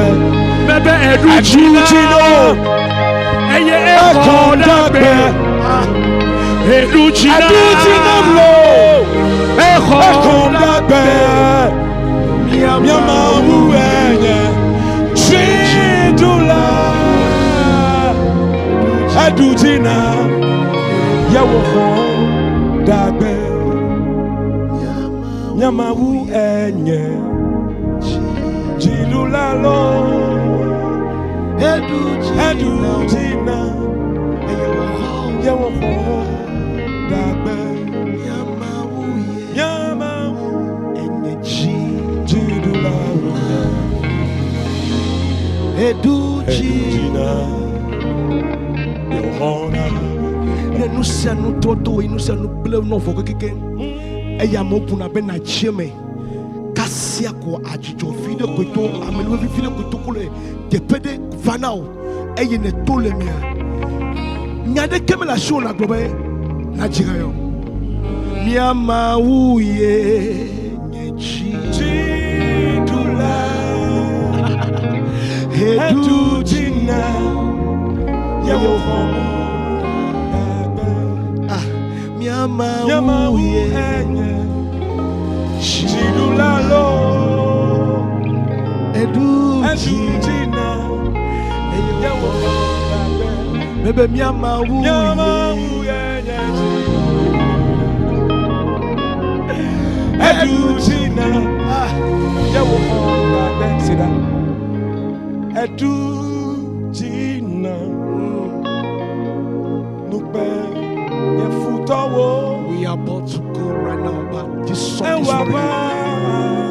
Bebe eɖu dzi Eɖu dzi na na eye exɔ exɔ ɖagbe. ɖagbe. Eɖu dzi na Eɖu dzi nam lo exɔ exɔ ɖagbe. Miamawu enye dziɖula. Eɖu dzi na yewo xɔ ɖagbe. Miamawu enye dziɖula lo. Eɖu Eɖu dzi na yewo xɔ ɖagbe. Miamawu ye Miamawu enye dzi. dziɖula wònye. Eɖu Eɖu dzi dzi na yewo xɔ ɖagbe. Ne nu sia nu trɔ do yi nu sia nu gblẽ nɔ vɔ kekeke eye amewo buna be natsi eme kasia ko adzidzɔ vi ɖe koe to amenuvevi vi ɖe koe to ko le teƒe ɖe va na o eye ne to le mia nya ɖeke mele asiwò nàgblɔ be nadzi ha yɔ mía Mawu ye nye dzi Dziɖula. Eɖu Eɖu dzi na yewo xɔ ɖagbe. Ah, mía Miamawu Mawu ye enye dziɖula lo. Eɖu Eɖu dzi dzi na yewo xɔ ɖagbe. bebe mía Mawu ye Miamawu enye dziɖula. Eɖu dzi na yewo xɔ ɖagbe. Se ɖa. Eɖu dzi na nukpe nye futɔwo. We are about to go right now, but this song is Ewa for ba.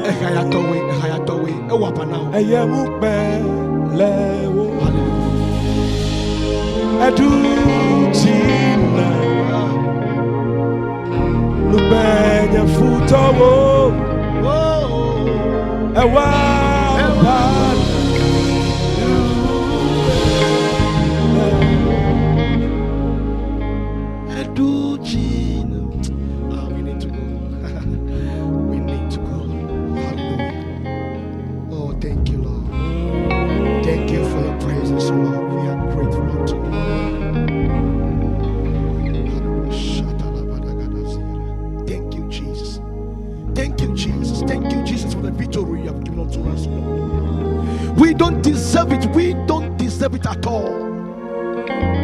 you. Ehayatɔwoe, ehayatɔwoe, ewɔ aʋa na wo. Eye ŋukpe le wo. Eɖu dzi na nukpe nye futɔwo. Ewa ba. Eɖu dzi na. Ah, we need to go. We need to go. Hallelujah. Oh, thank you, Lord. Thank you for your presence, Lord. We are grateful unto you. Thank you, Jesus. Thank you, Jesus. Thank you, Jesus, for the victory you have given unto us, Lord. We don't deserve it. We don't deserve deserve it at all.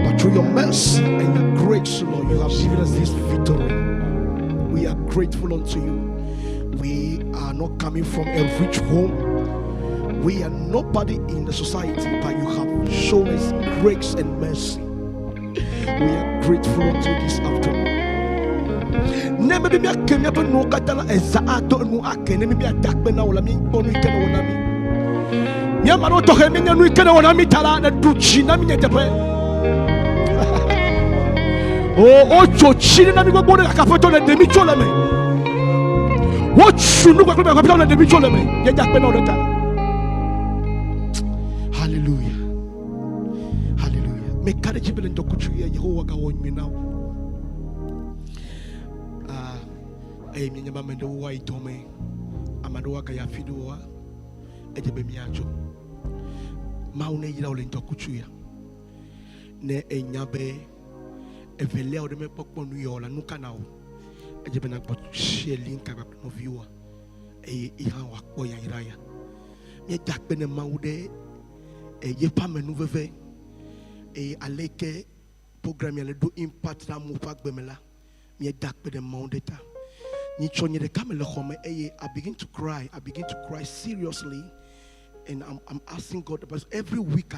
But through your mercy and your grace, Lord, you have given us this victory. We are grateful unto you. We are not coming from a rich home. We are nobody in the society, but you have shown us grace and mercy. We are grateful unto you this afternoon. Ne me be míake míaƒe nuwo katã la eza aɖo enu ake ne mi míada akpe na wò la míekpɔ nu yi ke ne wɔ na mí. Mía ame aɖewo tɔxɛ míenya nu yi ke ne wɔ na mí ta la ne ɖu dzi na mí nyateƒe. O wotso tsi ɖe na mí gbogbo ɖe gake aƒetɔ le ɖe mí tso le me. Wotsu nu kpakple gake aƒetɔ le ɖe mí tso le me. Míeda akpe na wò ɖe ta. Hallelujah. Hallelujah. Meka ɖe dzi be le ŋdɔkutsu ya Yehowa gawɔ nyui na wò. Ah, eye míenya be ame ɖewo woayi dɔ me, ame aɖewo agayi afi ɖewoa, edze be míadzo. Mawu ne yra wò le ŋdɔkutsu ya. Ne enya be evelia wò ɖe mekpɔkpɔ nu ya o la, nu ka na wò? Edze be nàgbɔ share link kpakple nɔviwoa eye ihã wòakpɔ yayra ya. Míeda akpe ne Mawu ɖe eh, yeƒe amenuveve eye aleke program ya le ɖo impact ɖe amewo ƒe agbe me la, míeda akpe ɖe Mawu ɖe ta. Nyitsɔ nye ɖeka mele xɔ me eye I begin to cry. I begin to cry seriously and I'm asking God because every week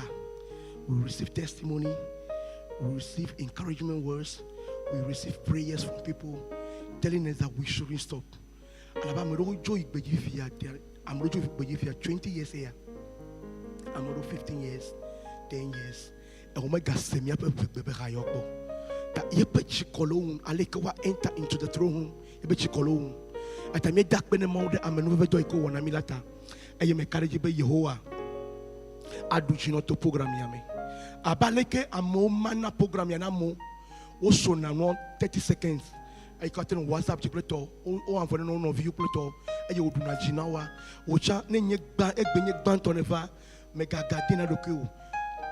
we receive testimony, we receive encouragement words, we receive prayers from people telling us that we shouldn't stop. Alaba ame ɖewo dzo yi gbedzi fia, ame ɖewo dzo yi gbedzi fia 20 years here, ame ɖewo 15 years, 10 years. Ewo megase míaƒe ʋegbe be ha yɔ kpɔ. Ta yeƒe tsikɔ le wo ŋu aleke woa enter into the throne room yeƒe tsikɔ le wo ŋu. Eta míeda akpe ne Mawu ɖe amenuveve dɔ yi ke wòwɔ na mí la ta. Eye meka ɖe edzi be Yehowa aɖu dzi nɔ to program ya me. Abe aleke amewo mana program ya na amewo, wosona nua 30 seconds eyi ke woate ŋu WhatsApp dzi kple tɔ, wo envoyer na wo nɔviwo kple tɔ eye woɖuna dzi na woa. Wò tsã ne nye gbã, egbe nye gbãtɔ neva, mègagade na ɖokuiwò o.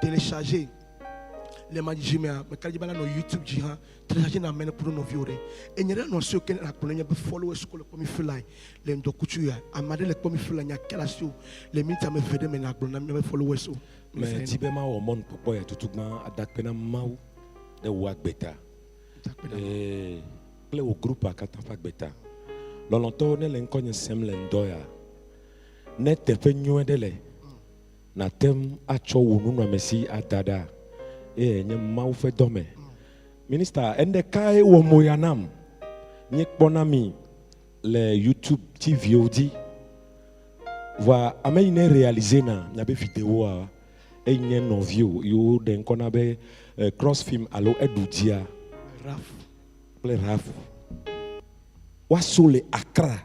Télécharger le ma dzidzi mea, meka ɖe edzi be la nɔ YouTube dzi hã. Télécharger na ame ne ku ɖe nɔviwò ɖe. Enye ɖe nɔ asiwò ke nakplɔ ne nye be followers ko le kpɔ mi fila le ŋdɔkutsu ya. Ame aɖe le kpɔ mi fila nya ke le asiwò le miniti ame eve ɖe me nagblɔ na míaƒe followers o. Medi be mawɔ mɔnukpɔkpɔ ya tutugbã ada akpe na Mawu ɖe wò agbe ta kple wò grupea katã ƒe agbe ta. Lɔlɔ̃tɔwo, ne le ŋkɔnye sem le ŋdɔ ya, ne teƒe nyui aɖe le nàte ŋu atsɔ wò nunɔamesi ada ɖa, eye nye Mawu ƒe dɔ me. Minista, enu ɖekae wɔ moya nam. Míekpɔna mi le YouTube TV-wo dzi. Vɔa ame yi ne realize na miabe videowoa, eyi nye nɔviwò yi woɖe ŋkɔ na be eh, Cross Film alo Eɖu Dzia Raf. kple Raf. Woaso le Accra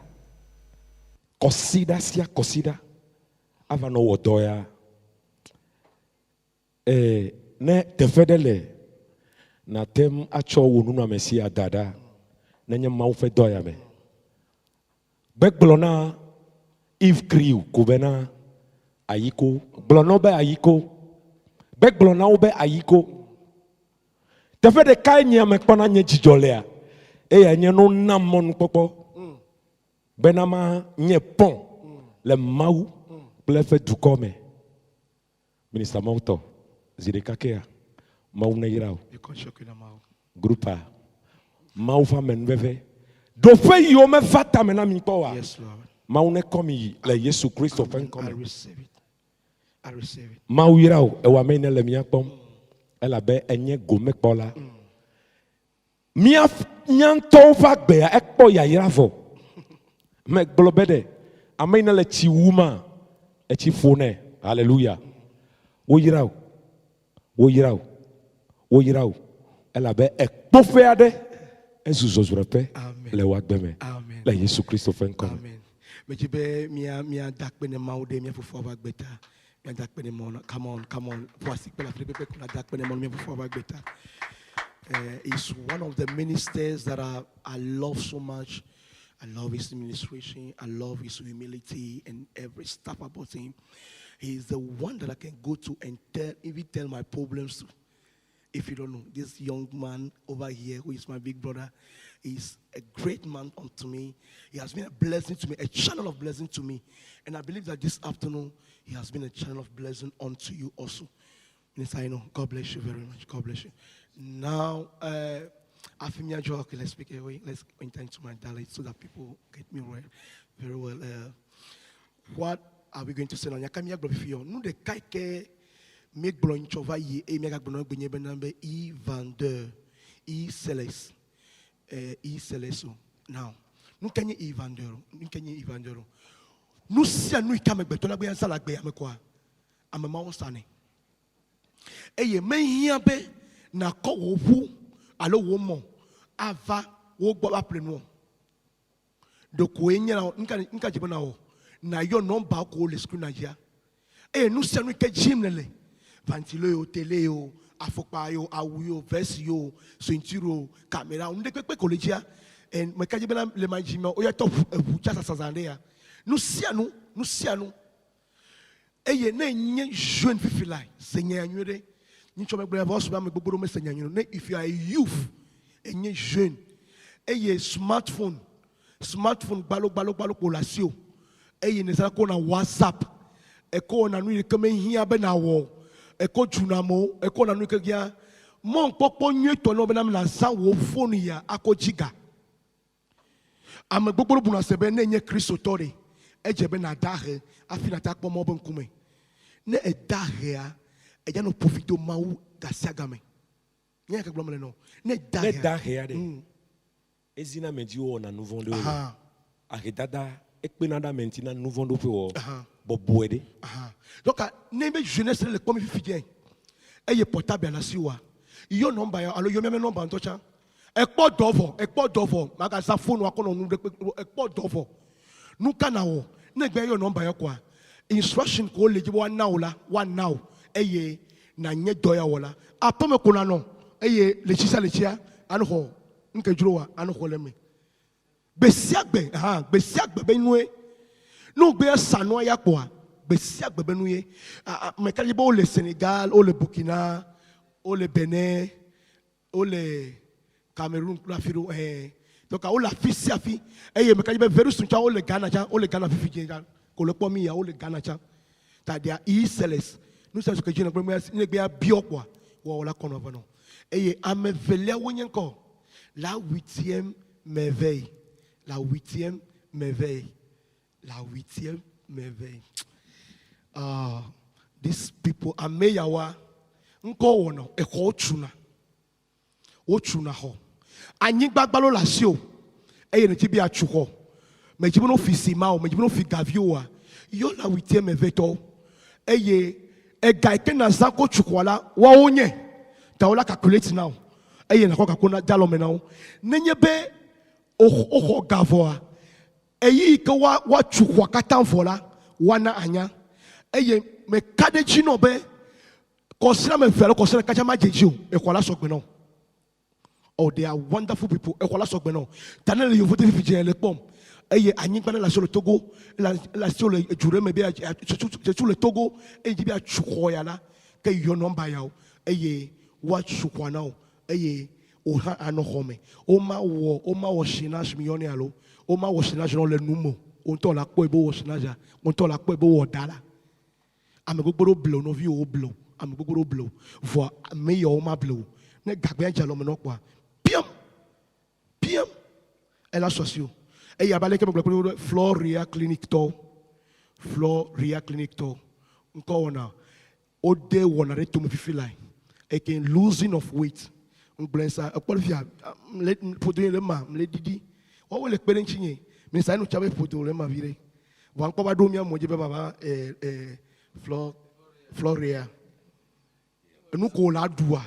kɔsiɖa sia kɔsiɖa ava nɔ wɔ dɔ ya. Eh, ne teƒe ɖe le nàte ŋu atsɔ wò nunɔamesi ada ɖa nenye Mawu ƒe dɔ ya me. Gbegblɔ na Eve Crew ko bena ayiko. Gblɔ na wo be ayiko. Gbegblɔ na wo be ayiko. Teƒe ɖekae nye ame kpɔna nye dzidzɔ lea. Eyae nye no nam mɔnukpɔkpɔ bena ma nye pɔn le Mawu kple eƒe dukɔ me. Minista Mawu tɔ, zi ɖeka kea, Mawu neyra wò. Groupa, Mawu ƒe amenuveve. Ɖoƒe yiwo meva tame na mi kpɔ oa, Mawu nekɔ mi yi le Yesu Kristo ƒe ŋkɔ me. Mawu yra wò, ewɔ ame yi nele mía kpɔm, elabe enye gomekpɔla. Mía mía ŋutɔwo ƒe agbea ekpɔ yayra vɔ. Megblɔ be ɖe ame yi ne le tsi wuma, etsi ƒo nɛ. Haleluya. Woyra wò. Woyra wò. Woyra wò. Elabe ekpoƒe aɖe ezu zɔzrɔ̃ƒe le wò agbe me. Le Yesu Kristo ƒe ŋkɔ me. Amen. Medzi be mía míada akpe ne Mawu ɖe mía fofoa ƒe agbe ta. Míada akpe ne Mawu na come on, come on. Ƒo asi kpe le afi ɖe kpekpe ko nàda akpe ne Mawu ɖe mía fofoa ƒe agbe ta. He's one of the ministers that I love so much. I love his ministration. I love his humility and every stuff about him. He's the one that I can go to and tell, even tell my problems to. If you don't know, this young man over here, who is my big brother, is a great man unto me. He has been a blessing to me, a channel of blessing to me. And I believe that this afternoon, he has been a channel of blessing unto you also. Minister Eno, God bless you very much. God bless you. Now, Afimia Joe, okay, let's speak away. Let's enter into my dialect so that people get me right very well. What are we going to say now? Nyaka míagblɔ fifi yɔ. Nu ɖeka yi ke míegblɔ nyitsɔ va yi eye míagagblɔ na egbe nye bena be e vendeur, e sellers, e sellers o. Now, nu ke nye e vendeur o? Nu ke nye e vendeur o? Nu sia nu yi ke amegbetɔ la be azã le agbea me koa, ame mawo sanɛ. Eye mehiã be nàkɔ wò ʋu alo wò mɔ ava wo gbɔ va ƒle nu o. Ɖekoe nye la, nuka, nuka dzi be nàwɔ? Nàyɔ nɔmba ko le screen dzia. Eye nu sia nu yi ke dzim nèle, ventilo yo, tele yo, afɔkpa yo, awu yo, veste yo, ceinture yo, caméra yo, nu ɖe kpekpe ko le dzia, e meka dzi bena le ma dzi me woya tɔ ʋu eʋu tsa sasazã ɖe ya. Nu sia nu, nu sia nu. Eye ne enye jeune fifi la, se nya ya nyuie ɖe. Nyitsɔ megblɔ ya vɔ esime ame gbogbo ɖewo mese nya nyuie o. Ne if you are a youth, enye jeune eye smartphone, smartphone gbalo gbalo gbalo kpo le asiwò eye nèzãna kɔ wɔna WhatsApp, ekɔ wɔna nu yi ke mehiã be nàwɔ o, ekɔ dzuna amewo, ekɔ wɔna nu yi ke hiã. Mɔnukpɔkpɔ nyuietɔ na wò bena nàzã wò phone ya akɔ dzi ga. Ame gbogbo ɖewo buna se be ne ènye Kristotɔ ɖe, edze be nàda ahe hafi nàte akpɔ Mawu ƒe ŋkume. Ne èda ahea, èdze anɔ profito Mawu gasiagame. Nya ke gblɔm mele nɔ. Ne èda Ne ahea, èda ahea ɖe, ezina ame dzi wowɔna nu vɔ̃ ɖewo le. Ahedada ekpena ɖe ame ŋuti na nu vɔ̃ ɖewo ƒe wɔwɔ bɔbɔe ɖe. Donc, ne be jeunesse ɖe le kpɔm fifi dze eye portable le asiwòa, yɔ nɔmba ya alo yɔ míaƒe nɔmba ŋutɔ tsã. Èkpɔ dɔ vɔ, èkpɔ dɔ vɔ, màgazã fonu akɔ nɔ nu ɖe kpekpe o, èkpɔ dɔ vɔ. Nu ka nàwɔ? Ne ègbe yɔ nɔmba ya koa, instruction ko wole dzi be woana wò la, woana wò eye nànye dɔ ya wɔla. Aƒeme ko nànɔ eye ɣleti sia ɣletia, ano xɔ nu ke dzro wòa, ano xɔ le eme. Gbe sia gbe, hã, gbe sia gbe be nue. Ne wogbe esa nua ya kpoa, gbe sia gbe be nue. Meka ɖe edzi be wole Senegal, wole Burkina, wole Benin, Wole Cameroon kple afi ɖewo ɛɛ. Donc wole afi sia afi eye meka dzi be very soon tsã wole Ghana tsã, wole Ghana fifi dzi tsã. Ko le kpɔ mi ya wole Ghana tsã. Ta they are e-sellers. Nu sia nu si ke dzi nègblɔ be ne gbe abiɔ kpoa, woawo la kɔ nɔ va nɔ. Eye ame evelia wonye ŋkɔ la huitième merveille. La huitième merveille. La huitième merveille. These people, ame yawoa, ŋkɔ wɔna, exɔwo tuna. Wotuna xɔ. Anyigba gbalo le asiwò eye nèdi be yeatu xɔ. Mèdi be ne wofi sima o, mèdi be ne wofi gavi oa, yɔ la huitième merveille tɔwo. Eye ega yi ke nàzã ko tu xɔa la, woawo nye. Ta wola calculate na wò eye nàkɔ ga ko na de alɔme na wo. Nenye be woxɔ ga vɔa, Ɣeyiɣi ke woa, woatu xɔa katã vɔ la, woana anya. Eye meka ɖe edzi nɔ be kɔsiɖa ame eve alo kɔsiɖa ɖeka tsɛ madze edzi o. Exɔa la sɔgbe na wò. Oh, they are wonderful people. Exɔa la sɔgbe na wò. Ta ne le yevuwo fifi dze le kpɔm eye anyigba ne le asiwò le Togo, ele ele asiwò le edu ɖe me be yeatu le Togo eye dzi be yeatu xɔ ya la, ke yɔ nɔmba yawo eye woatu xɔa na wò eye wò hã anɔ xɔ me. Womawɔ, womawɔ shinage mi yɔnɛ alo womawɔ shinage na wò le nu me o. Wò ŋutɔ la kpɔe be wowɔ shinage wò ŋutɔ la kpɔe be wowɔ ɖa la. Ame gbogbo ɖewo ble wò, nɔviwòwo ble wò, ame gbogbo ɖewo ble wò. Vɔa ame yawo mable wò o. Ne gagbea dze alɔme na wò kpɔa, piam, piam, ela sɔ asi wò. Eye abe aleke megblɔ kple wo be Floria Clinic tɔwo, Floria Clinic tɔwo ŋkɔ wɔna Wode wɔna ɖe tome fifi lae. Eke losing of weight. Ŋgblɔe sa ekpɔ ɖe fia mle ƒodo nye le ma mle ɖiɖi. Woawoe le kpe ɖe ŋuti nye. Minsa enu tsa be ƒodo le ma viɖe. Vɔa ŋkpɔ va ɖo mía mɔ dzi be vava e e flɔ flɔria. Enu ko la ɖua.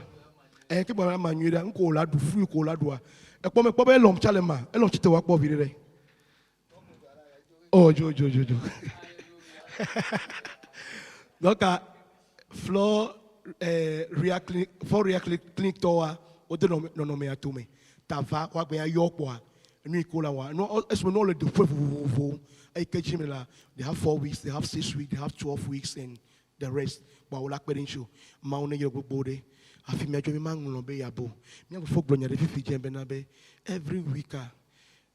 E ke bɔ ma nyuie ɖa. Ŋko la ɖu fruit ko la ɖua. Ekpɔ me kpɔ be elɔm tsa le ma. Elɔm tsite wa kpɔ viɖe ɖe. Oh, jo, jo, jo, jo. Donc, Flor eh, Ria Clinic, Flor Ria Clinic tɔwoa, wode nɔnɔmea tome. Ta va woagbe ya yɔ kpɔa, nu yi ke wola wɔa. Nu esime nuwo le ɖoƒe vovovowo eyi ke dzi me la, they have 4 weeks, they have 6 weeks, they have 12 weeks and the rest. Kpɔa wola kpe ɖe ŋuti o. Mawu ne yrɔ gbogbo ɖe. Hafi míadzo mi maŋlɔ be yeabo. Mía fofo gblɔ nya ɖe fifi dze bena be every week a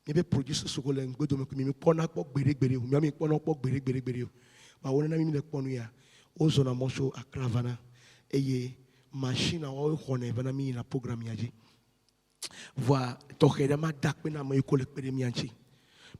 Míaƒe producers wo le ŋgbedome ko mi mi kpɔna kpɔ gbeɖe gbeɖe o. Míawo mi kpɔna wo kpɔ gbeɖe gbeɖe gbeɖe o. Vɔa wo nana mi mi le kpɔ nu ya. Wo zɔna mɔ tso Accra vana. Eye machine woawoe xɔnɛ bena mi yina program ya dzi. Vɔa tɔxɛ ɖe ma da akpe na ame yi ke le kpe ɖe mía ŋuti.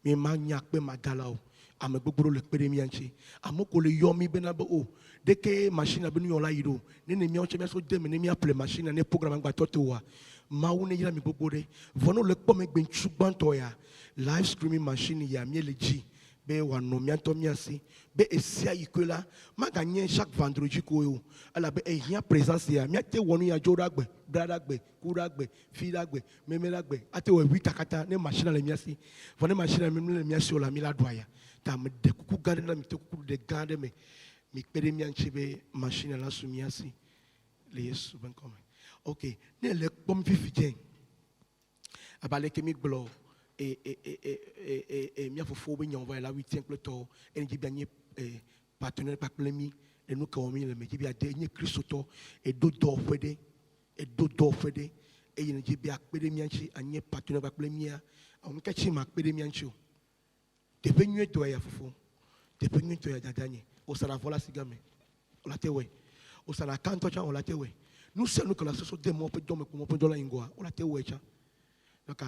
Mi ma nya akpe madala o. Ame gbogbo ɖewo le kpe ɖe mía ŋuti. Ame ko le yɔ mi bena be o ɖeke machine be nuyɔ la yi ɖo. Ne ne míawo tse míasɔ de eme ne míaƒle machine ne program gba tɔ te oa, Mawu ne yra mi gbogbo ɖe. Vɔ ne wole kpɔ megbe ŋutsu gbãtɔ ya, live streaming machine ya míele dzi be wòanɔ mía ŋutɔ mía si be esia yi koe la, maganye chaque vendredi koe o. Elabe ehiã présence ya. Míate wɔ nu ya dzo ɖa gbe, bla ɖa gbe, ku ɖa gbe, fi ɖa gbe, meme ɖa gbe. Ate wɔ week katã ne machine le mía si. Vɔ ne machine mele mía si o la, mí la ɖu aya. Ta meɖe kuku gã ɖe na mi to kuku ɖeɖe gã ɖe me. Mikpe ɖe mía ŋuti be machine la su mía si le Yesu ƒe ŋkɔ me. Ok, ne le kpɔm fifi dze abe aleke mi gblɔ e e e e e e e mía fofowo be nyawo va yi la huitième kple tɔwo eye dzi be anyi e partenaire kpakple mi le nu ke wɔm mi le me dzi be ade nye kristotɔ eɖo dɔwɔƒe ɖe eɖo dɔwɔƒe ɖe eye ne dzi be akpe ɖe mía ŋuti anye partenaire kpakple mía ame ka tsi ma akpe ɖe mía ŋuti o teƒe nyuietɔ ya fofo teƒe nyuietɔ ya dada nye wosana avɔ le asi gã me wòle te wɔe wosana akantɔ tsã wòle te wɔe nu sia nu ke le asɔsɔ de mɔ ƒe dɔme kple mɔ ƒe dɔ la yi ŋgɔa wòle te wɔe tsã donc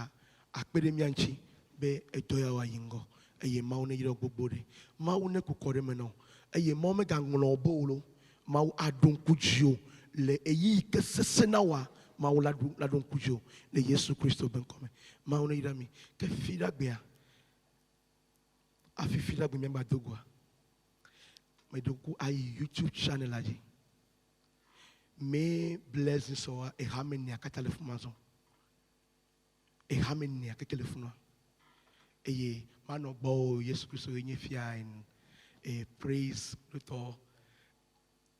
akpe ɖe mía ŋuti be edɔ ya wòayi ŋgɔ eye Mawu ne yra wò gbogbo ɖe Mawu ne ku kɔ ɖe eme na wò eye Mawu megaŋlɔ wò be o lo Mawu aɖo ŋku dziwò le ɣeyiɣi ke sesẽ na wòa Mawu la ɖo la ɖo ŋku dziwò le Yesu Kristo be ŋkɔ me Mawu ne yra mi ke fi ɖa gbea afi fi ɖa gbe míagba do goa meɖo ŋku ayi YouTube channel la dzi me blessing sɔwa ehame nea katã le fuma zɔ ehame nea keke le fuma eye manɔ gbɔwò Yesu Kristo ye nye fia en e praise lutɔ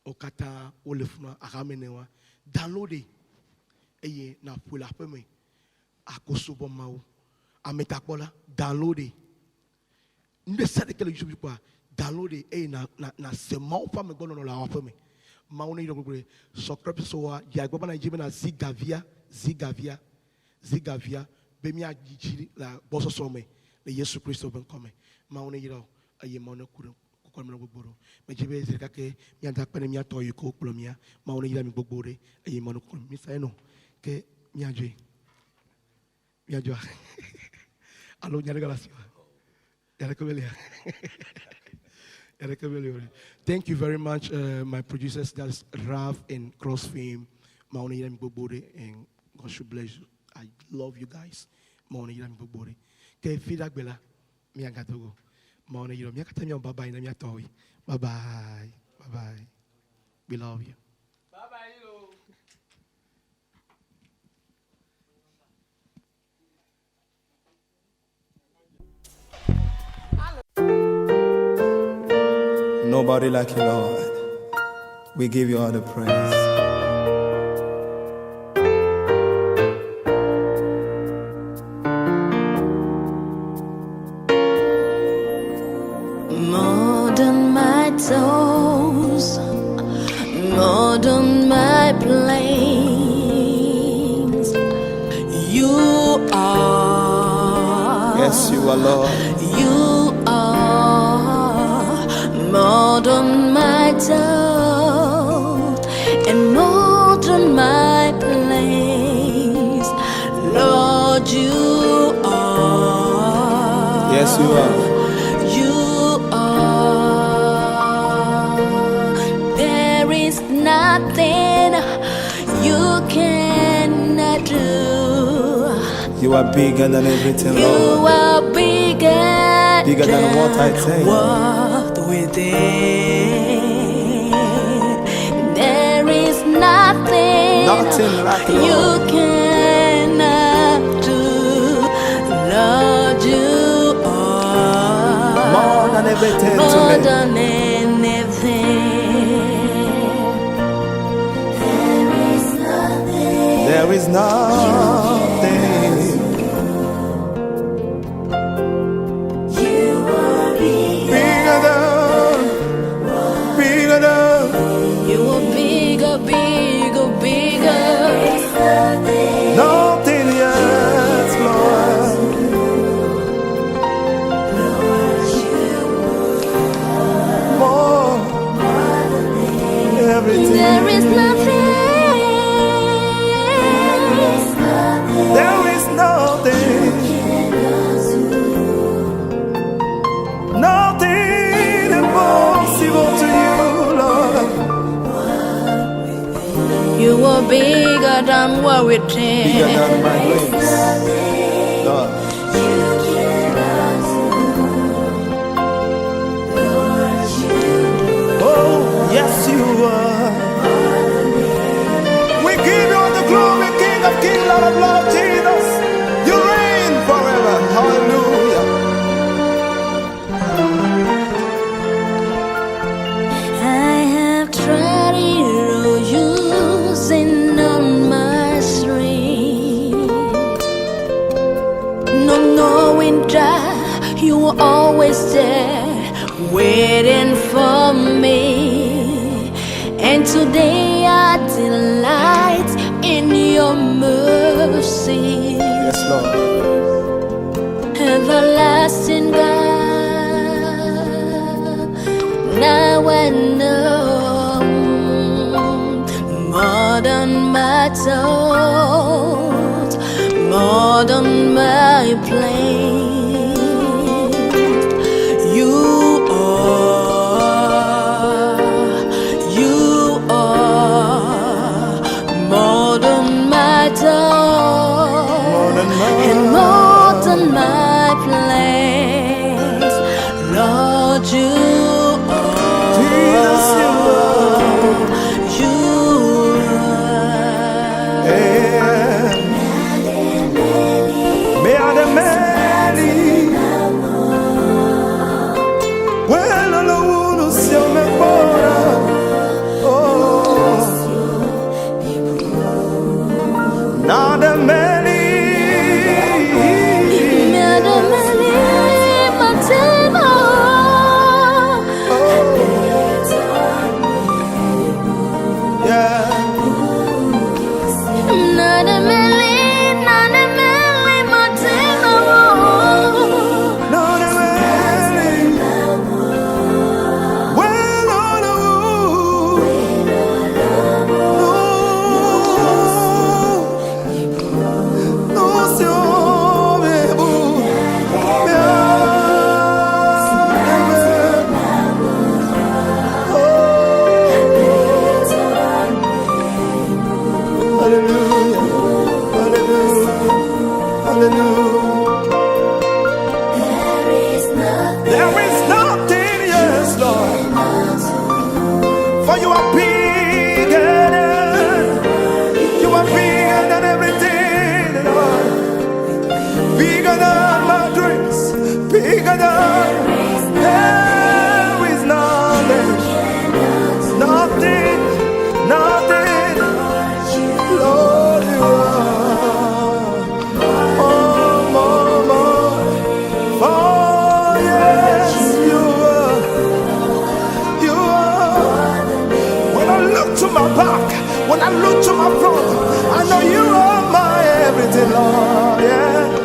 wo katã wole fuma ahame ne wa download eye naƒoe le aƒe me akosubɔ Mawu ametakpɔla download nu ɖe sia ɖeke le YouTube dzi kpɔa download eye na na na se Mawu ƒe amegbɔnɔnɔ le awɔ aƒe me Mawu ne yrɔ gbogbo ɖe subscribe sɔwa dzi agbagba na dzi bena zi gavia zi gavia zi gavia be míadzi dzi le agbɔsɔsɔ me le Yesu Kristo ƒe ŋkɔ me Mawu ne yra wò eye Mawu ne ku ɖe kɔkɔ me gbogbo ɖo medzi be zi ɖeka ke míada akpe ne míatɔ yi ke wokplɔ mía Mawu ne yra mi gbogbo ɖe eye Mawu ne kɔkɔ mi sa eno ke míadzoe míadzoa alo nya ɖe gale asi wa nya ɖeke melia nya ɖeke meli o. Thank you very much, my producers. That's Ralph and Crossfame. Mawu ne yra mi gbogbo ɖe and God should bless you. I love you guys. Mawu ne yra mi gbogbo ɖe. Ke fi ɖa gbe la míagado go. Mawu ne yra mía katã míawɔ bye bye na mía tɔwoe. Bye bye. Bye bye. We love you. Bye bye, yo. Nobody like you, Lord. We give you all the praise. More than my toes, more than my planes. You are. Yes, you are, Lord. You are more than my doubt and more than my place. Lord, you are. Yes, you are. You are. There is nothing you cannot do. You are bigger than everything, You Lord. are bigger, Bigger than what I think. What we think. There is nothing, Nothing like you Lord. cannot do. Lord, you are More than everything to more me. than anything. There is nothing. There is nothing. You are bigger. Bigger than, bigger than. You are bigger, bigger, bigger. Nothing yet, Lord. More. Everything. There is nothing. are bigger than what we think. Bigger than my dreams. Lord. Oh, yes, you are. We give you all the glory, King of Kings, Lord of Lords, Jesus. You reign forever. Hallelujah. I have tried it all using all my strength, not knowing that you were always there, waiting for me. And today I delight in your mercy. Yes, Lord. Everlasting God, now I know more than my thoughts, more than my plan. You are, you are more than my thoughts and more than my plans. Lord, you are, Jesus, you are. you are. Yeah. May I the many. Well, alone, Oh. Not the many. Yeah. Not the many. Well, alone. No, no, Hallelujah, hallelujah, hallelujah. There is nothing, yes, Lord. For you are bigger than, you are bigger than everything, Lord. Bigger than my dreams, bigger than there is nothing, nothing, nothing. Lord, you are more, more, more. Oh, yes, you are. You are. When I look to my back, when I look to my front, I know you are my everything, Lord. Yeah.